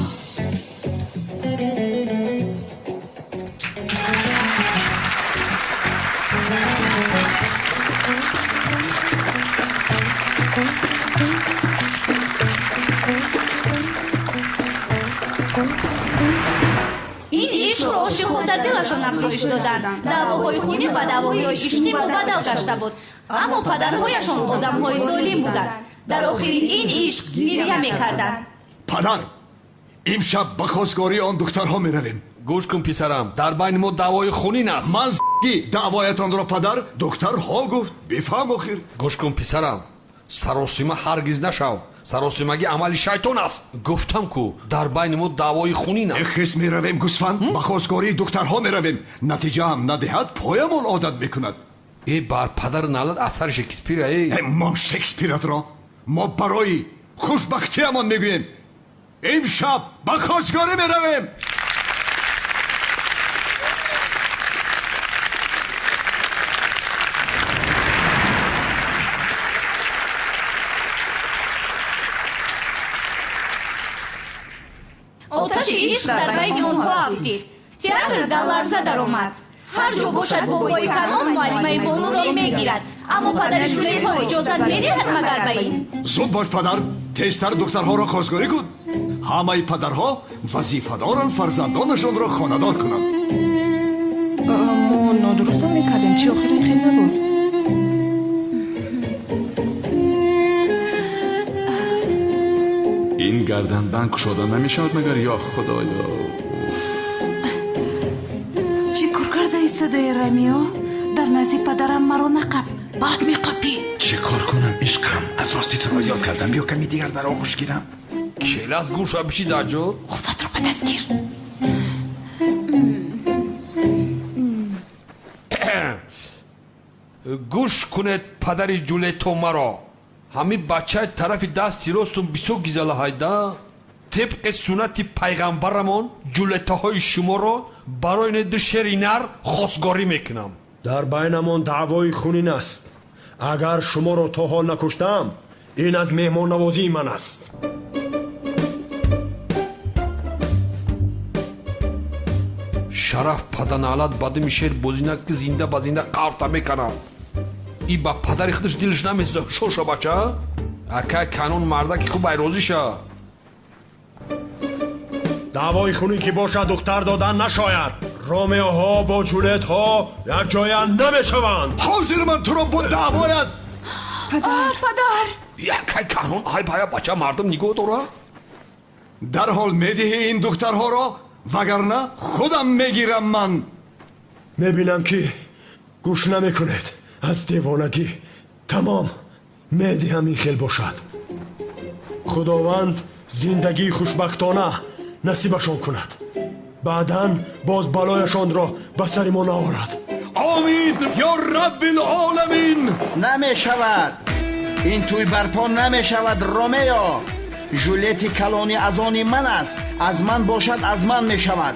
Ин ишқро ошиқҳо дар дилашон афзоиш доданд. Даъвоҳои хунӣ ба даъвоҳои ишқӣ мубаддал гашта буд, аммо падарҳояшон одамҳои золим буданд. Дар охири ин ишқ гиря мекарданд. Падар, имшаб ба хозгории он духтарҳо меравем. Гӯш кун, писарам, дар байни мо даъвои хунин аст. Ман даъвоятонро, падар, духтарҳо гуфт. Бифаҳм охир. Гӯш кун, писарам, саросима ҳаргиз нашав. Саросимагӣ амали шайтон аст. Гуфтам ку, дар байни мо даъвои хунин аст. Хис меравем, гӯсфанд, ба хозгории духтарҳо меравем. Натиҷаам надиҳад, поямон одат мекунад. Э, бар падар налат асари Шекспира. Э, мо Шекспиратро мо барои хушбахтиамон мегӯем. Имшаб ба хозгорӣ меравем. Оташи ишқ дар байни онҳо афтид. Театр дар ларза даромад. Ҳар ҷо бошад, бобои Канон муаллимаи бонуро мегирад, аммо падари Жулетҳо иҷозат медиҳад магар ба ин? Зуд бош, падар, тезтар духтарҳоро хозгорӣ кун. Ҳамаи падарҳо вазифа доранд фарзандонашонро хонадор кунанд. Мо нодурустам мекардем, чӣ охир ин хел набуд. Ин гарданбанд кушода намешавад магар, ё худоё? Чӣ кор карда истодаи, Ромео? Дар назди падарам маро нақаб, баъд меқапӣ. Чӣ кор кунам, ишқам? Аз рости туро ёд кардам. Биё ками дигар дар оғӯш гирам. Келас гӯша биши даҷо. Худатро ба даст гир. Гӯш кунед, падари Ҷулето, маро. Ҳамин бачаи тарафи дасти ростум бисёр гизалаҳайда. Тибқи суннати пайғамбарамон ҷулетаҳои шуморо барои не ду шери нар хосгорӣ мекунам. Дар байнамон даъвои хунин аст. Агар шуморо то ҳол накуштам, ин аз меҳмоннавозии ман аст. Шараф паданалат ба думи шер бозӣ ки зинда ба зинда қавта мекунам. И ба падари худаш дилаш намесӯзад. Шоша бача. Акай Канон мардаки хуб айрозӣ ша. Даъвои хунин ки бошад, духтар додан нашояд. Ромеоҳо бо Ҷулетҳо якҷоя намешаванд. Ҳозир ман туро бо даъвоят. Падар, падар. Якай Канон, ай бая бача, мардум нигоҳ дора. Дарҳол медиҳӣ ин духтарҳоро, вагарна худам мегирам ман. Мебинам ки гӯш намекунед. Аз девонагӣ тамом медиҳам, ин хел бошад. Худованд зиндагии хушбахтона насибашон кунад. Баъдан боз балояшонро ба сари мо наорад. Омин ё раббилоламин. Намешавад. Ин тӯй барпо намешавад, Ромео. Жулети калонӣ аз они ман аст. Аз ман бошад, аз ман мешавад.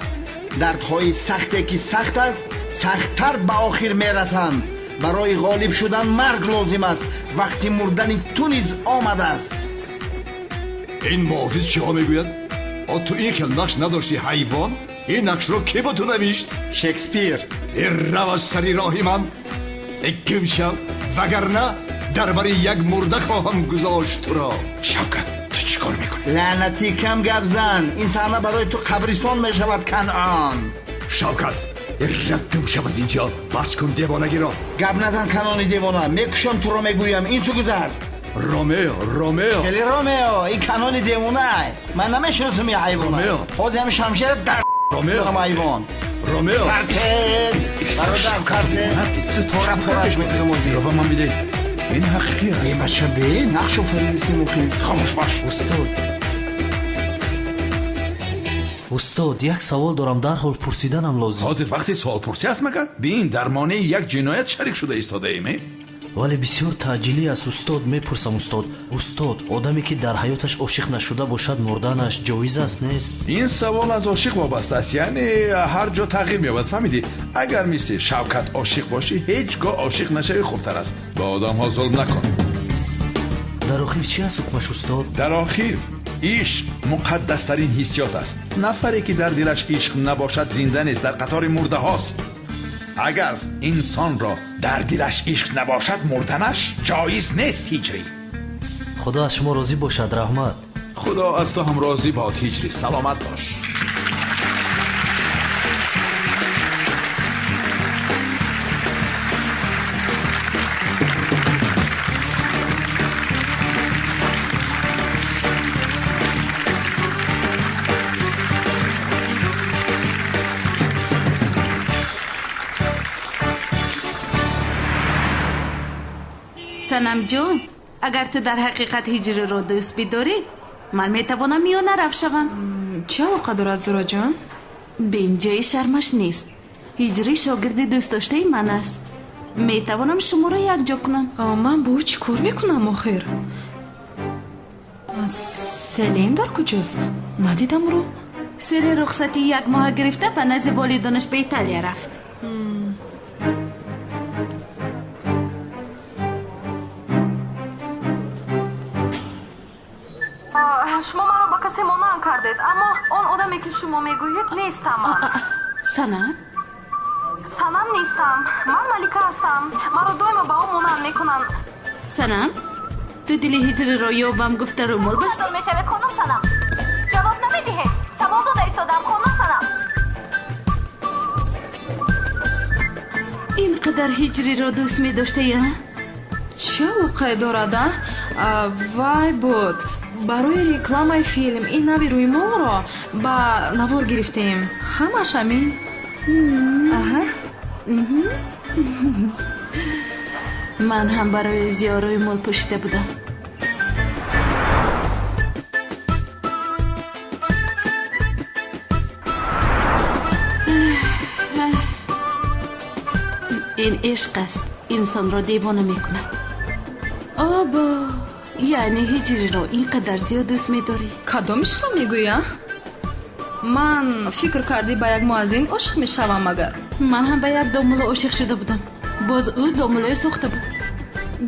Дардҳои сахте ки сахт аст, сахттар ба охир мерасанд. Барои ғолиб шудан марг лозим аст. Вақти мурдани ту низ омадааст. Ин муҳофиз чиҳо мегӯяд? О, ту ин хел нақш надошти, ҳайвон? Ин нақшро кӣ ба ту навишт? Шекспир. Рав аз сари роҳи ман, гим шав, вагарна дар бари як мурда хоҳам гузошт туро. Шавкат, ту чӣ кор мекунӣ? Лаънатӣ, кам гап зан. Ин саҳна барои ту қабристон мешавад, Канъон. Шавкат, рав, гум шав аз инҷо. Бас кун девонагиро. Гап назан, Канони девона. Мекушам туро, мегӯям. Ин су гузар. Ромео, Ромео. Хеле Ромео, ин Канони девона. Ман намешиносам ин ҳайвона. Ромео. Ҳозир ҳам шамшера дар Ромео. ҳайвон. Ромео. Сартед. Бародар, сартед. Пора пораш мекунам ҳозир. Ба ман бидеҳ. Ин ҳақиқӣ аст. Э, бача, бе нақш офаридисем охи. Хомӯш бош. Устод, устод, як савол дорам, дарҳол пурсиданам лозим. Ҳозир вақти суолпурсӣ аст магар? Бин, дар монеи як ҷиноят шарик шуда истодаем, э? Вале бисёр таъҷилӣ аст, устод. Мепурсам, устод. Устод, одаме ки дар ҳаёташ ошиқ нашуда бошад, мурданаш ҷоиз аст, нест? Ин савол аз ошиқ вобаста аст, яъне ҳар ҷо тағйир меёбад, фаҳмидӣ? Агар мисли Шавкат ошиқ бошӣ, ҳеҷ гоҳ ошиқ нашавӣ хубтар аст. Ба одамҳо зулм накун. Дар охир чӣ аст ҳукмаш, устод? Дар охир ишқ муқаддастарин ҳиссиёт аст. Нафаре ки дар дилаш ишқ набошад, зинда нест, дар қатори мурдаҳост. Агар инсонро дар дилаш ишқ набошад, мурданаш ҷоиз нест, Ҳиҷрӣ. Худо аз шумо розӣ бошад, раҳмат. Худо аз ту ҳам розӣ бод, Ҳиҷрӣ. Саломат бош. Санамҷон, агар ту дар ҳақиқат Ҳиҷриро дӯст бидорӣ, ман метавонам миёнарав шавам. Чӣ алоқа дорад, Зураҷон? Бин, ҷои шармаш нест. Ҳиҷрӣ шогирди дӯстдоштаи ман аст. Метавонам шуморо якҷо кунам. Ман бо ӯ чӣ кор мекунам охир? Селин дар куҷост? Надидам ӯро. Сири рухсати як моҳа гирифта ба назди волидонаш ба Италия рафт. Шумо маро ба касе монанд кардед, аммо он одаме ки шумо мегӯед нестам ман. Санам? Санам нестам. Ман Малика ҳастам. Маро доимо ба ӯ монанд мекунанд. Санам, ту дили Ҳиҷриро ёбам гуфта рӯмол бастӣ? Мешавед, хонум Санам? Ҷавоб намедиҳед. Савол дода истодам, хонум Санам. Ин қадар Ҳиҷриро дӯст медоштаи, а? Чӣ алоқае дорад, а? Вай буд. Барои рекламаи филм ин нави рӯймолро ба навор гирифтем. Ҳамаш ҳамин. Аҳа. Ман ҳам барои Зиё рӯймол пӯшида будам. Ин ишқ аст, инсонро девона мекунад. Обо, яъне Ҳиҷриро ин қадар зиёд дӯст медорӣ? Кадомишро мегӯӣ, а? Ман фикр кардӣ ба як муаззин ошиқ мешавам магар? Ман ҳам ба як домулло ошиқ шуда будам. Боз ӯ домуллои сӯхта буд.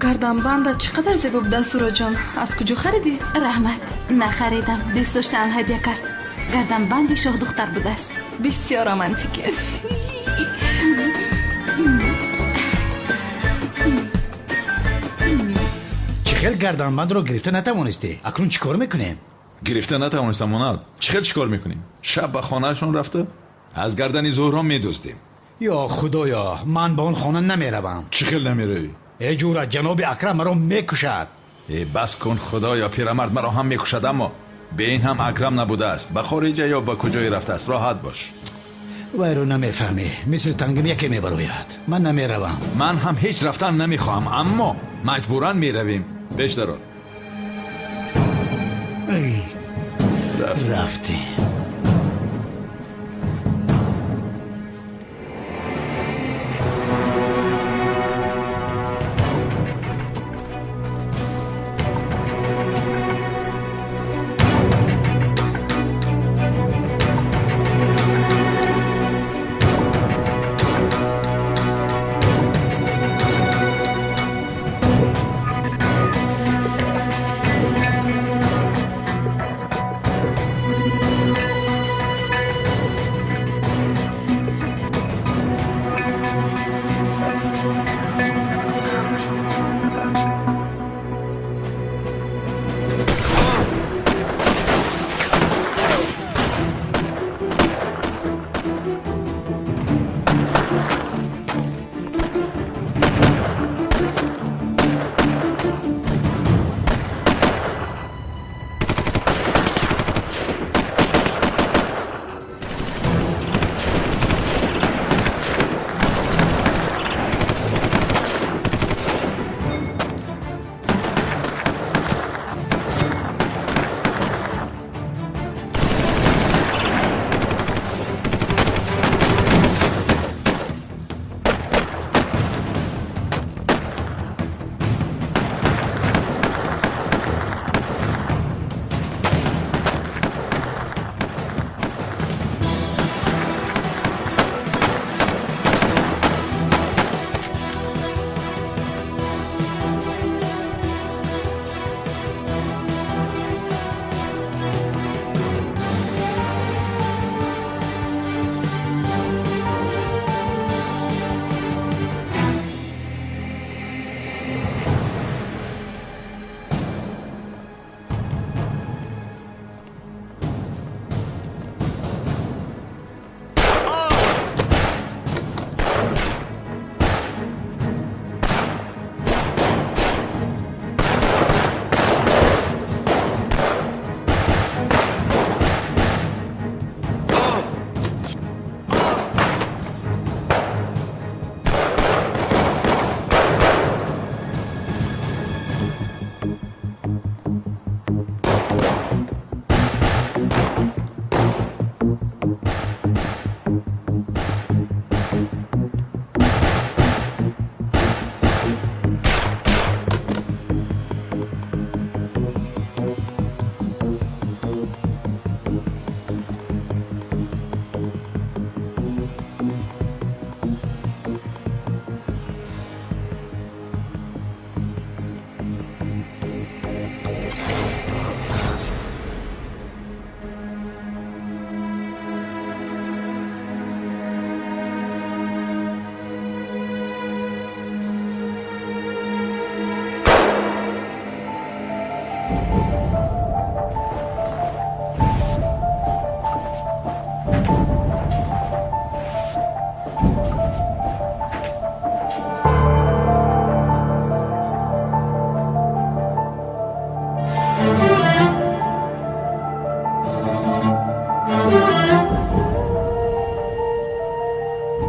Гарданбандат чӣ қадар зебо будааст, Суроҷон. Аз куҷо харидӣ? Раҳмат, нахаридам. Дӯст доштаам ҳадя кард. Гарданбанди шоҳдухтар будааст. Бисёр романтикӣ. хел гарданбандро гирифта натавонистӣ? Акнун чӣ кор мекунем? Гирифта натавонистам, Унал. Чӣ хел чӣ кор мекунем? Шаб ба хонаашон рафта аз гардани Зуҳро медуздем. Ё худоё, ман ба он хона намеравам. Чӣ хел намеравӣ? Э ҷура, ҷаноби Акрам маро мекушад. Э бас кун, худоё, пирамард маро ҳам мекушад, аммо бе ин ҳам Акрам набудааст. Ба хориҷа ё ба куҷое рафтааст. Роҳат бош. Вайро намефаҳмӣ. Мисли тангим яке мебарояд. Ман намеравам. Ман ҳам ҳеҷ рафтан намехоҳам, аммо маҷбуран меравем. Пеш даро. Рафтем.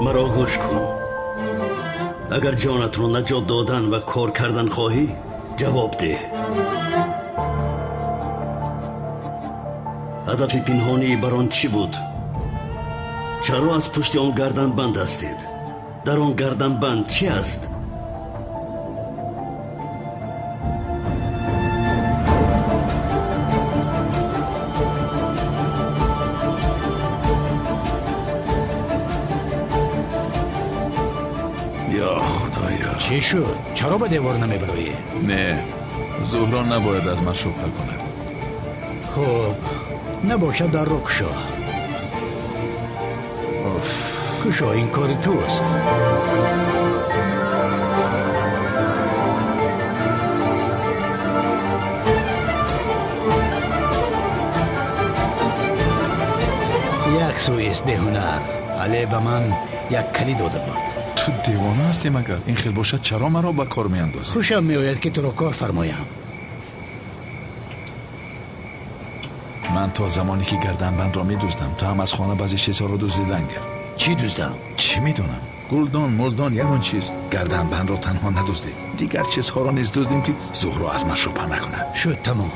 Маро гӯш кун. Агар ҷонатро наҷот додан ва кор кардан хоҳӣ, ҷавоб деҳ. Ҳадафи пинҳонии барон чӣ буд? Чаро аз пушти он гарданбанд ҳастед? Дар он гарданбанд чӣ аст? Ё худоё! Чӣ шуд? Чаро ба девор намебароӣ? Не, Зуҳро набояд аз ман шубҳа кунад. Хуб, набошад дарро кушо. Уф. Кушо, ин кори туст. Яксӯист, беҳунар. Але ба ман як калид дода буд. Ту девона ҳастӣ магар? Ин хел бошад, чаро маро ба кор меандозӣ? Хушам меояд, ки туро кор фармоям. Ман то замоне ки гарданбандро медуздам, ту ҳам аз хона баъзе чизҳоро дуздидан гир. Чӣ дуздам? Чӣ медонам? Гулдон, мулдон, ягон чиз. Гарданбандро танҳо надуздем, дигар чизҳоро низ дуздем, ки Зуҳро аз ман шубҳа накунад. Шуд, тамом.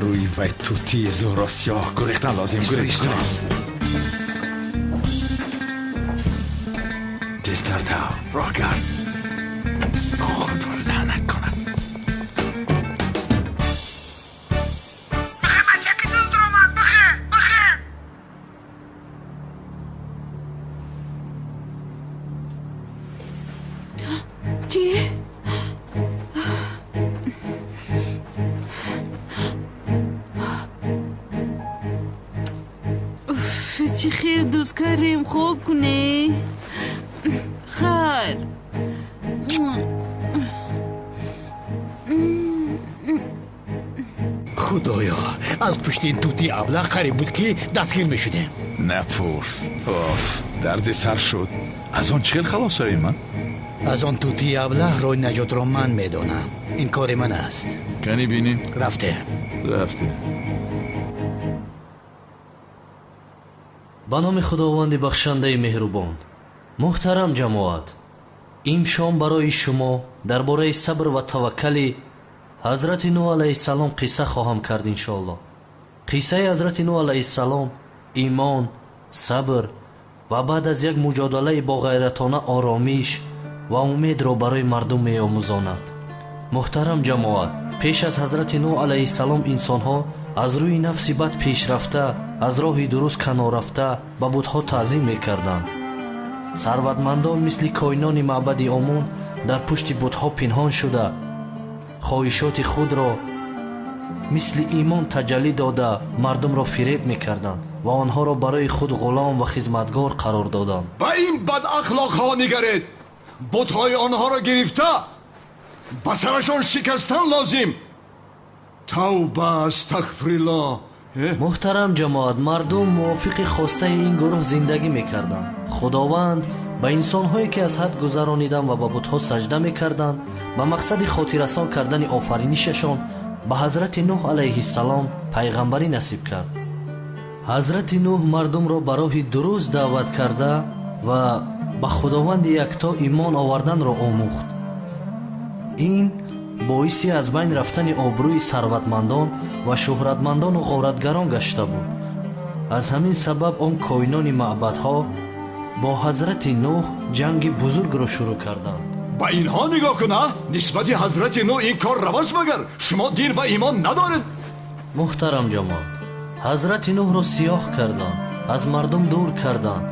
Рӯи вай тутии Зуҳро сиёҳ, гурехтан лозим. Гурез, гурез, тезтар дав, роҳ гард. Худо лаънат кунад. Бихе, бачаки дузд омад, бихе, бихез. Чӣ? Чӣ хел дӯст кардем, хоб кунӣ? Хайр. Худоё, аз пушти ин тутии аблаҳ қариб буд, ки дастгир мешудем. Напурс. Оф, дарди сар шуд. Аз он чӣ хел халос шавем, а? Аз он тутии аблаҳ роҳи наҷотро ман медонам. Ин кори ман аст. Кани бинем. Рафтем. Рафтем. Ба номи Худованди бахшандаи меҳрубон. Муҳтарам ҷамоат, имшом барои шумо дар бораи сабр ва таваккали ҳазрати Нӯҳ алайҳиссалом қисса хоҳам кард, иншоаллоҳ. Қиссаи ҳазрати Нӯҳ алайҳиссалом имон, сабр ва баъд аз як муҷодалаи боғайратона оромиш ва умедро барои мардум меомӯзонад. Муҳтарам ҷамоат, пеш аз ҳазрати Нӯҳ алайҳиссалом инсонҳо аз рӯи нафси бад пешрафта, аз роҳи дуруст канор рафта, ба бутҳо таъзим мекарданд. Сарватмандон мисли коинони маъбади Омон дар пушти бутҳо пинҳон шуда, хоҳишоти худро мисли имон таҷаллӣ дода, мардумро фиреб мекарданд ва онҳоро барои худ ғулом ва хизматгор қарор доданд. Ба ин бадахлоқҳо нигаред! Бутҳои онҳоро гирифта ба сарашон шикастан лозим. Тавба, астағфируллоҳ. Муҳтарам ҷамоат, мардум мувофиқи хостаи ин гурӯҳ зиндагӣ мекарданд. Худованд ба инсонҳое, ки аз ҳад гузаронидан ва ба бутҳо саҷда мекарданд, ба мақсади хотиррасон кардани офаринишашон ба ҳазрати Нӯҳ алайҳиссалом пайғамбарӣ насиб кард. Ҳазрати Нӯҳ мардумро ба роҳи дуруст даъват карда ва ба Худованди якто имон оварданро омӯхт. Ин боиси аз байн рафтани обрӯи сарватмандон ва шӯҳратмандону ғоратгарон гашта буд. Аз ҳамин сабаб он коинони маъбадҳо бо ҳазрати Нӯҳ ҷанги бузургро шурӯъ карданд. Ба инҳо нигоҳ кун, а? Нисбати ҳазрати Нӯҳ ин кор равост магар? Шумо дин ва имон надоред? Муҳтарам ҷамоат, ҳазрати Нӯҳро сиёҳ карданд, аз мардум дур карданд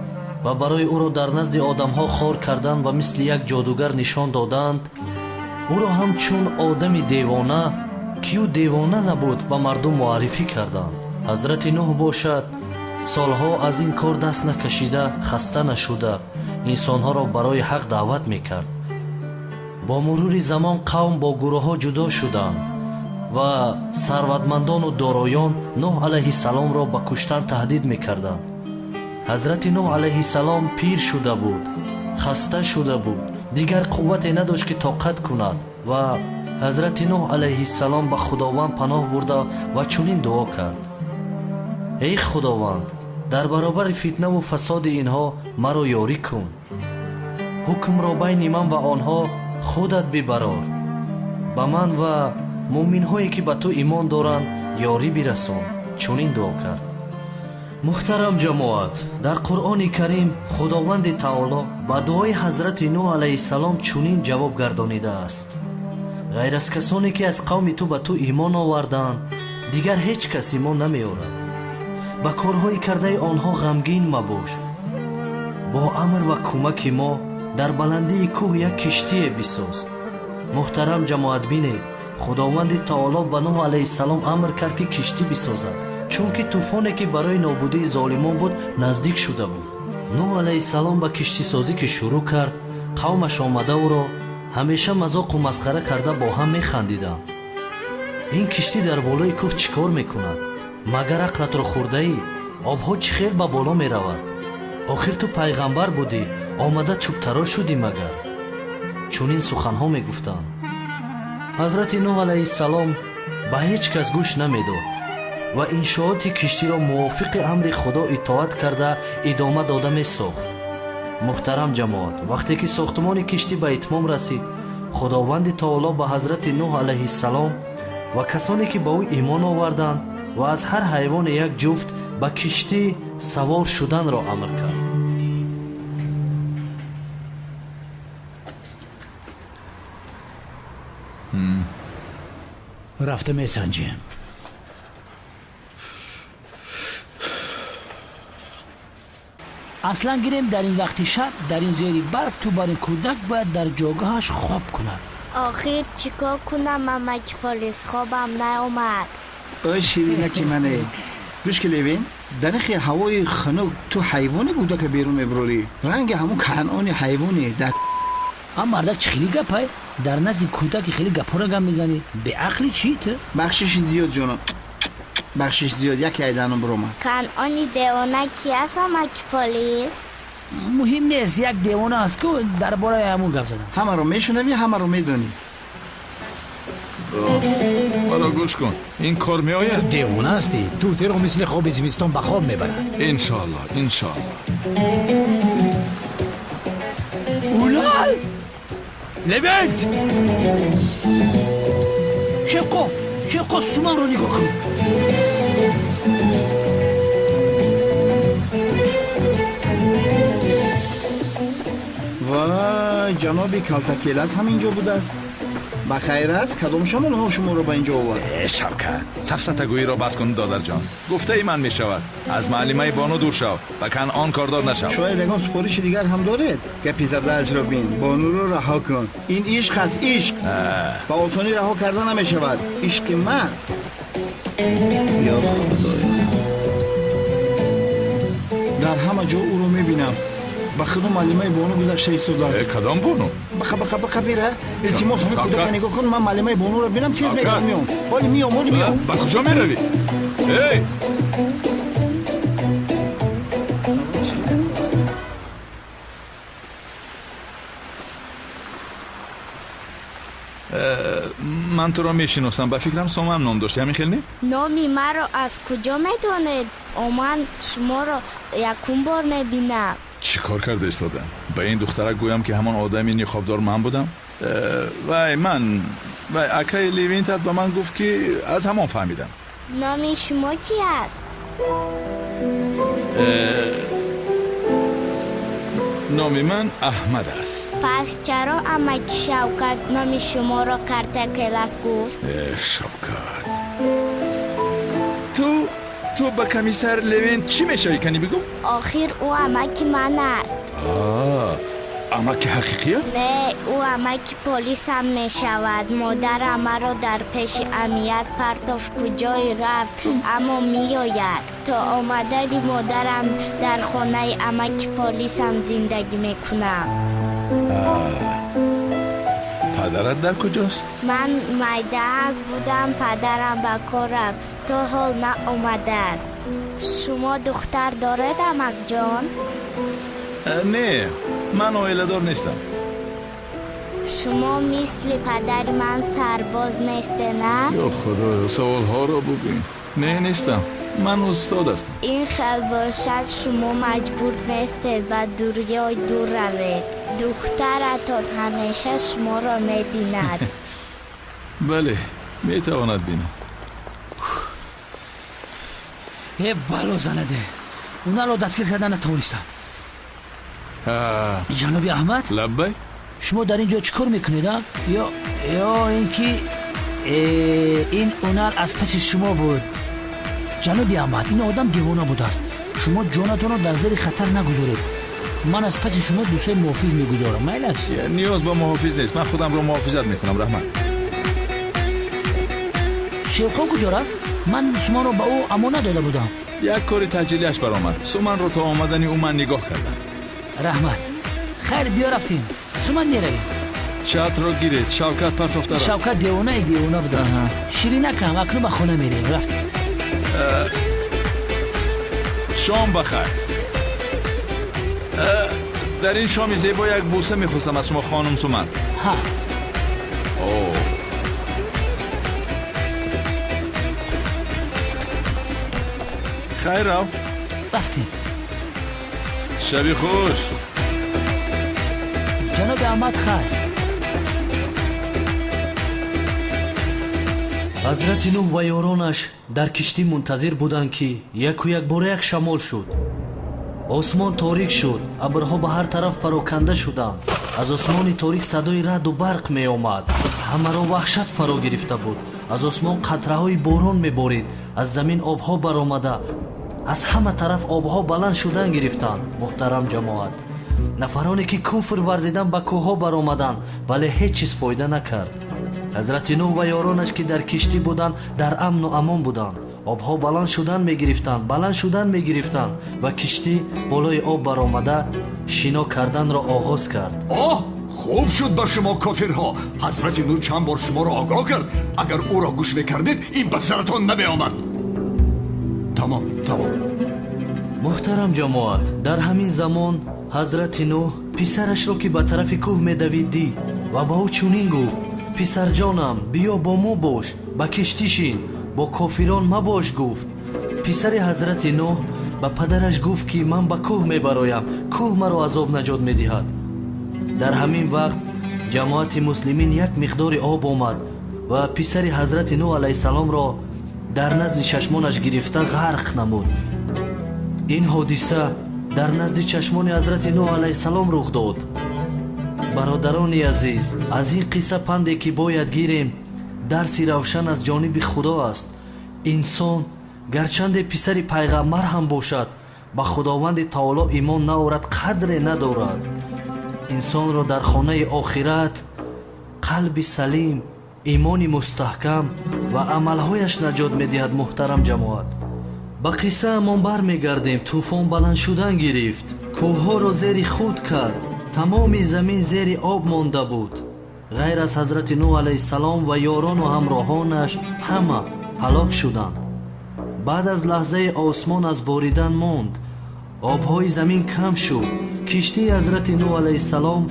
ва барои ӯро дар назди одамҳо хор карданд ва мисли як ҷодугар нишон доданд. Ӯро ҳамчун одами девона, ки ӯ девона набуд, ба мардум муаррифӣ карданд. Ҳазрати Нӯҳ бошад, солҳо аз ин кор даст накашида, хаста нашуда, инсонҳоро барои ҳақ даъват мекард. Бо мурури замон қавм бо гурӯҳҳо ҷудо шуданд ва сарватмандону дороён Нӯҳ алайҳиссаломро ба куштан таҳдид мекарданд. Ҳазрати Нӯҳ алайҳиссалом пир шуда буд, хаста шуда буд, дигар қуввате надошт, ки тоқат кунад ва Ҳазрати Нӯҳ алайҳиссалом ба Худованд паноҳ бурда ва чунин дуо кард: эй Худованд, дар баробари фитнаву фасоди инҳо маро ёрӣ кун. Ҳукмро байни ман ва онҳо худат бибарор. Ба ман ва муъминҳое ки ба ту имон доранд ёрӣ бирасон. Чунин дуо кард. Муҳтарам ҷамоат, дар Қуръони Карим Худованди Таоло ба дуои ҳазрати Нӯҳ алайҳиссалом чунин ҷавоб гардонидааст: ғайр аз касоне ки аз қавми ту ба ту имон оварданд, дигар ҳеҷ кас имон намеорад. Ба корҳои кардаи онҳо ғамгин мабош. Бо амр ва кӯмаки мо дар баландии кӯҳ як киштие бисоз. Муҳтарам ҷамоат, бинед, Худованди Таоло ба Нӯҳ алайҳиссалом амр кард ки киштӣ бисозад, чунки тӯфоне ки барои нобудии золимон буд наздик шуда буд. Нӯҳ алайҳиссалом ба киштисозӣ ки шурӯъ кард, қавмаш омада ӯро ҳамеша мазоқу масхара карда бо ҳам механдиданд. Ин киштӣ дар болои кӯҳ чӣ кор мекунад? Магар ақлатро хӯрдаӣ? Обҳо чӣ хел ба боло меравад? Охир ту пайғамбар будӣ, омада чӯбтарош шудӣ магар? Чунин суханҳо мегуфтанд. Ҳазрати Нӯҳ алайҳиссалом ба ҳеҷ кас гӯш намедод ва иншооти киштиро мувофиқи амри Худо итоат карда идома дода месохт. Муҳтарам ҷамоат, вақте ки сохтмони киштӣ ба итмом расид, Худованди Таоло ба ҳазрати Нӯҳ алайҳиссалом ва касоне ки ба ӯ имон оварданд ва аз ҳар ҳайвоне як ҷуфт ба киштӣ савор шуданро амр кард. Рафта месанҷем. Аслан гирем, дар ин вақти шаб, дар ин зери барф ту бар ин кӯдак бояд дар ҷойгоҳаш хоб кунад. Охир чӣ кор кунам, амаки полис, хобам наомад. Ой ширинаки мане, гӯш ки Левин, дар нихи ҳавои хунук ту ҳайвони кӯдака берун мебурорӣ. Ранги ҳамун канъони ҳайвоне дар ам мардак чӣ хеле гапай? Дар назди кӯдаки хеле гапҳоро гап мезанӣ. Беақли чӣ ту? Бахшиши зиёд ҷонам, бахшиш зиёд, яке айданом биромад. Канъони девона ки аст, амаки полис? Муҳим нест, як девона аст ку дар бораи ҳамун гап задам. Ҳамаро мешунавӣ, ҳамаро медонӣ. Ҳоло гӯш кун, ин кор меояд? Ту девона ҳастӣ, тӯтиро мисли хоби зимистон ба хоб мебарад. Иншоалло, иншоалло. Улал! Левент! Шевқо, Шевқо, суманро нигоҳ кун. Вай, ҷаноби Калтакелас ҳам инҷо будааст. Ба хайр аст, кадом шамолҳо шуморо ба инҷо овард? Э, Шавкат, сафсатагӯиро бас кун, додарҷон. Гуфтаи ман мешавад. Аз муаллимаи Бону дур шав, ба Канъон кордор нашав. Шояд ягон супориши дигар ҳам доред? Гапи задаашро бин, Бонуро раҳо кун. Ин ишқ аст, ишқ. Ба осонӣ раҳо карда намешавад. Ишқи ман. Ё Худоё, дар ҳама ҷо ӯро мебинам. Ба худо муаллимаи Бону гузашта истодааст. Э, кадом Бону? Бақа, бақа, бақа, бира. Илтимос, ҳамин кӯдака нигоҳ кун, ман муаллимаи Бонуро бинам, тез мегардам, меом. Ҳоли меом, ҳоли меом. Ба куҷо меравӣ? Эй! Ман туро мешиносам, ба фикрам Соман ном дошти, ҳамин хел не? Номи маро аз куҷо медонед? Ман шуморо якум бор мебинам. Чӣ кор карда истодам? Ба ин духтарак гӯям ки ҳамон одами ниқобдор ман будам? Вай, ман вай, акаи Левинтат ба ман гуфт ки аз ҳамон фаҳмидам. Номи шумо чӣ аст? Номи ман Аҳмад аст. Пас чаро амаки Шавкат номи шуморо Картакелас гуфт? Шавкат, ту ба комиссар Левин чӣ мешавӣ, кани бигӯ? Охир ӯ амаки ман аст. Амаки ҳақиқият? Не, ӯ амаки полисам мешавад. Модарам маро дар пеши амният партофт, куҷое рафт, аммо меояд. То омадани модарам дар хонаи амаки полисам зиндагӣ мекунам. Падарат дар куҷост? Ман майдаак будам, падарам ба кор рафт, то ҳол наомадааст. Шумо духтар доред, амакҷон? Не, ман оиладор нестам. Шумо мисли падари ман сарбоз несте, на? Ё Худоё, саволҳоро бубин. Не, нестам. Ман устод ҳастам. Ин хел бошад, шумо маҷбур нестед ба дурёй дур равед. Духтаратон ҳамеша шуморо мебинад. Бале, метавонад бинад. Э, бало занаде. Унаро дастгир карда натавонистам. Ҷаноби Аҳмад? Лаббай. Шумо дар ин ҷо чӣ кор мекунед, а? Ё ин ки ин ҳунар аз паси шумо буд. Ҷаноби Аҳмад, ин одам девона будааст. Шумо ҷонатонро дар зери хатар нагузоред. Ман аз паси шумо дусе муҳофиз мегузорам. Майлаш? Ниёз ба муҳофиз нест. Ман худамро муҳофизат мекунам, раҳмат. Шерхон куҷо рафт? Ман суманро ба ӯ амонат дода будам. Як кори таъҷилиаш баромад. Суманро то омадани ӯ ман нигоҳ кардам. Раҳмат. Хайр, биё рафтем. Суман меравем. Чатро гиред. Шавкат партофта рафт. Шавкат девонаи девона будааст. Ширинакам, акнун ба хона мерем. Рафтем. Шом бахайр. Дар ин шоми зебо як бӯса мехостам аз шумо, хонум Суман. Ҳа. О. Хайр, рав. Рафтем. Шаби хуш. Ҷаноби Аҳмад, хайр. Ҳазрати Нӯҳ ва ёронаш дар киштӣ мунтазир буданд, ки яку якбора як шамол шуд. Осмон торик шуд, абрҳо ба ҳар тараф пароканда шуданд. Аз осмони торик садои раъду барқ меомад. Ҳамаро ваҳшат фаро гирифта буд. Аз осмон қатраҳои борон меборид, аз замин обҳо баромада, аз ҳама тараф обҳо баланд шудан гирифтанд. Муҳтарам ҷамоат, нафароне ки куфр варзидан ба кӯҳҳо баромаданд, вале ҳеҷ чиз фоида накард. Ҳазрати Нӯҳ ва ёронаш, ки дар киштӣ буданд, дар амну амон буданд. Обҳо баланд шудан мегирифтанд, баланд шудан мегирифтанд ва киштӣ болои об баромада шино карданро оғоз кард. Оҳ, хуб шуд ба шумо кофирҳо. Ҳазрати Нӯҳ чанд бор шуморо огоҳ кард. Агар ӯро гӯш мекардед, ин ба саратон намеомад. Тамом, тамом. Муҳтарам ҷамоат, дар ҳамин замон ҳазрати Нӯҳ писарашро, ки ба тарафи кӯҳ медавид, дид ва ба ӯ чунин гуфт: писарҷонам, биё бо мо бош, ба киштӣ шин, бо кофирон мабош. Гуфт. Писари ҳазрати Нӯҳ ба падараш гуфт, ки ман ба кӯҳ мебароям, кӯҳ маро аз об наҷот медиҳад. Дар ҳамин вақт ҷамоати муслимин як миқдори об омад ва писари ҳазрати Нӯҳ алайҳиссаломро дар назди чашмонаш гирифта ғарқ намуд. Ин ҳодиса дар назди чашмони ҳазрати Нӯҳ алайҳиссалом рух дод. Бародарони азиз, аз ин қисса панде ки бояд гирем, дарси равшан аз ҷониби Худо аст. Инсон гарчанде писари пайғамбар ҳам бошад, ба Худованди Таоло имон наорад, қадре надорад. Инсонро дар хонаи охират қалби салим, имони мустаҳкам ва амалҳояш наҷот медиҳад. Муҳтарам ҷамоат, ба қиссаамон бармегардем. Тӯфон баланд шудан гирифт, кӯҳҳоро зери худ кард, тамоми замин зери об монда буд. Ғайр аз ҳазрати Нӯҳ алайҳиссалом ва ёрону ҳамроҳонаш ҳама ҳалок шуданд. Баъд аз лаҳзаи осмон аз боридан монд, обҳои замин кам шуд. Киштии ҳазрати Нӯҳ алайҳиссалом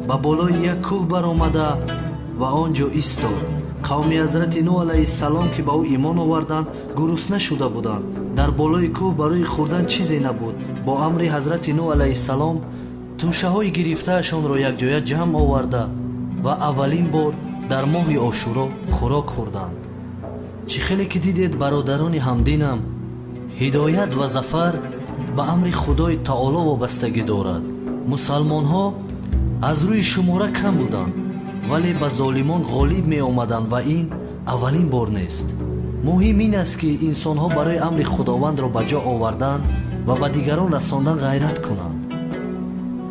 ба болои як кӯҳ баромада ва он ҷо истод. Қавми ҳазрати Нӯҳ алайҳиссалом, ки ба ӯ имон оварданд, гурусна шуда буданд. Дар болои кӯҳ барои хӯрдан чизе набуд. Бо амри ҳазрати Нӯҳ алайҳиссалом тӯшаҳои гирифтаашонро якҷоя ҷамъ оварда ва аввалин бор дар моҳи Ошуро хӯрок хӯрданд. Чӣ хеле ки дидед, бародарони ҳамдинам, ҳидоят ва зафар ба амри Худои Таоло вобастагӣ дорад. Мусалмонҳо аз рӯи шумора кам буданд, вале ба золимон ғолиб меомаданд ва ин аввалин бор нест. Муҳим ин аст, ки инсонҳо барои амри Худовандро ба ҷо овардан ва ба дигарон расондан ғайрат кунанд.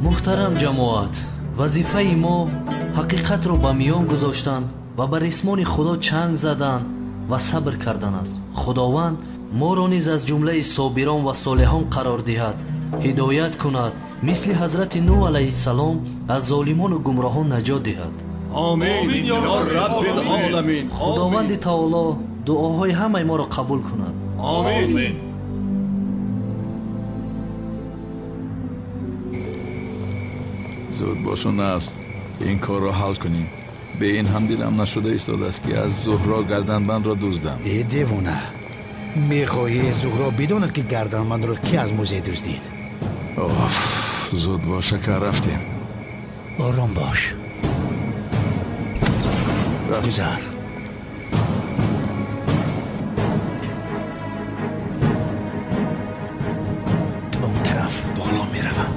Муҳтарам ҷамоат, вазифаи мо ҳақиқатро ба миён гузоштан ва ба рисмони Худо чанг задан ва сабр кардан аст. Худованд моро низ аз ҷумлаи собирон ва солеҳон қарор диҳад, ҳидоят кунад, мисли ҳазрати Нӯҳ алайҳиссалом аз золимону гумроҳон наҷот диҳад. Омин ё Раббил оламин. Худованди Таоло дуоҳои ҳамаи моро қабул кунад. Омин. Зуд бош, Унал. Ин корро ҳал кунем. Бе ин ҳам дилам нашуда истодааст, ки аз Зуҳро гарданбандро дуздам. Э девона, мехоҳӣ Зуҳро бидонад, ки гарданбандро кӣ аз музей дуздид? Оф, зуд бош, ака, рафтем. Ором бош. Гузар. Ту ба он тараф. Боло меравам.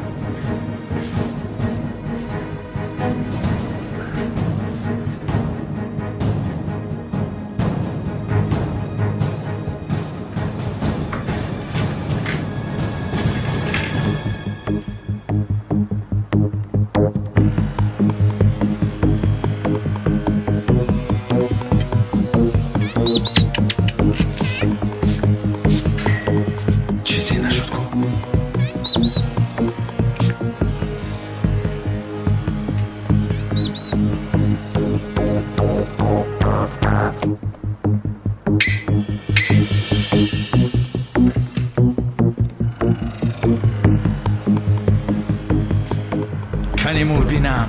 Чизе нашуд ку? Кани мурбинам.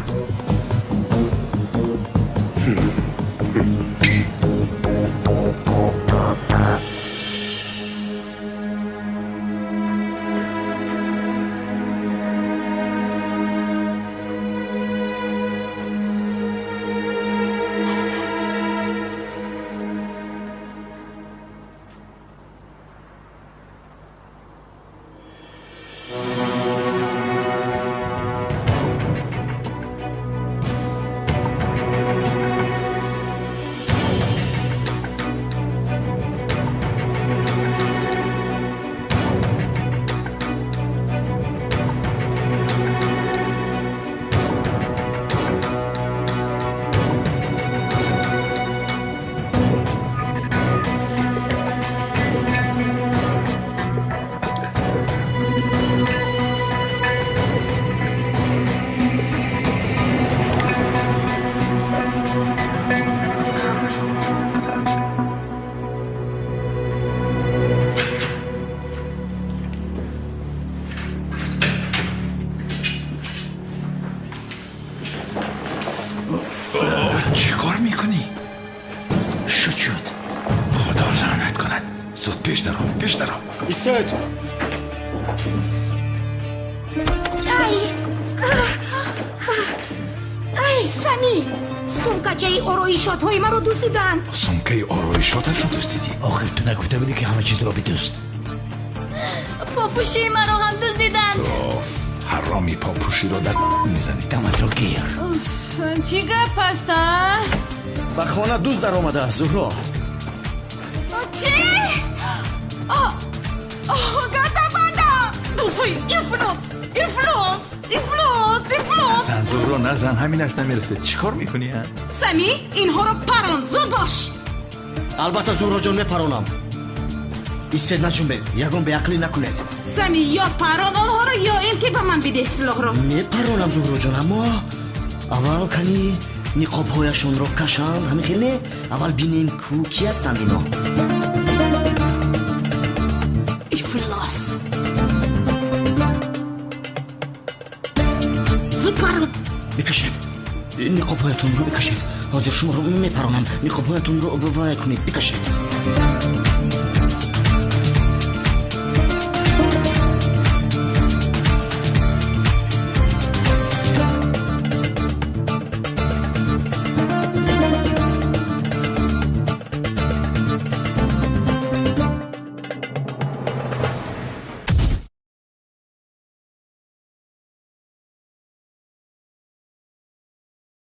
Чӣ кор мекунӣ? Шуд, шуд. Худо лаънат кунад. Зуд пеш даро, пеш даро. Истед! Ай! Ай, Сами! Сумкачаи ороишотҳои маро дуздиданд. Сумкаи ороишоташро дуздидӣ? Охир ту нагуфта будӣ, ки ҳама чизро бидузд? Попӯшии маро ҳам дуздиданд. Оф, ҳароми попӯширо дар мезанӣ. Даматро гир. Чӣ гап аст, а? Ба хона дузд даромадааст, Зуҳро. Чӣ? Гарданбандам! Дузҳои ифлос, ифлос, ифлос, ифлос! Назан, Зуҳро, назан, ҳаминаш намерасед. Чӣ кор мекунӣ, а? Сами, инҳоро парон, зуд бош! Албатта, Зуҳроҷон, мепаронам. Истед, наҷунбед, ягон беақлӣ накунед. Сами, ё парон онҳоро, ё ин ки ба ман бидеҳ силоҳро. Мепаронам, Зуҳроҷон, аммо аввал кани ниқобҳояшонро кашанд, ҳамин хел не? Аввал бинем, ку кӣ ҳастанд ино. Ифлос! Зуд парон! Бикашед, ниқобҳоятонро бикашед. Ҳозир шуморо мепаронам. Ниқобҳоятонро вай кунед, бикашед.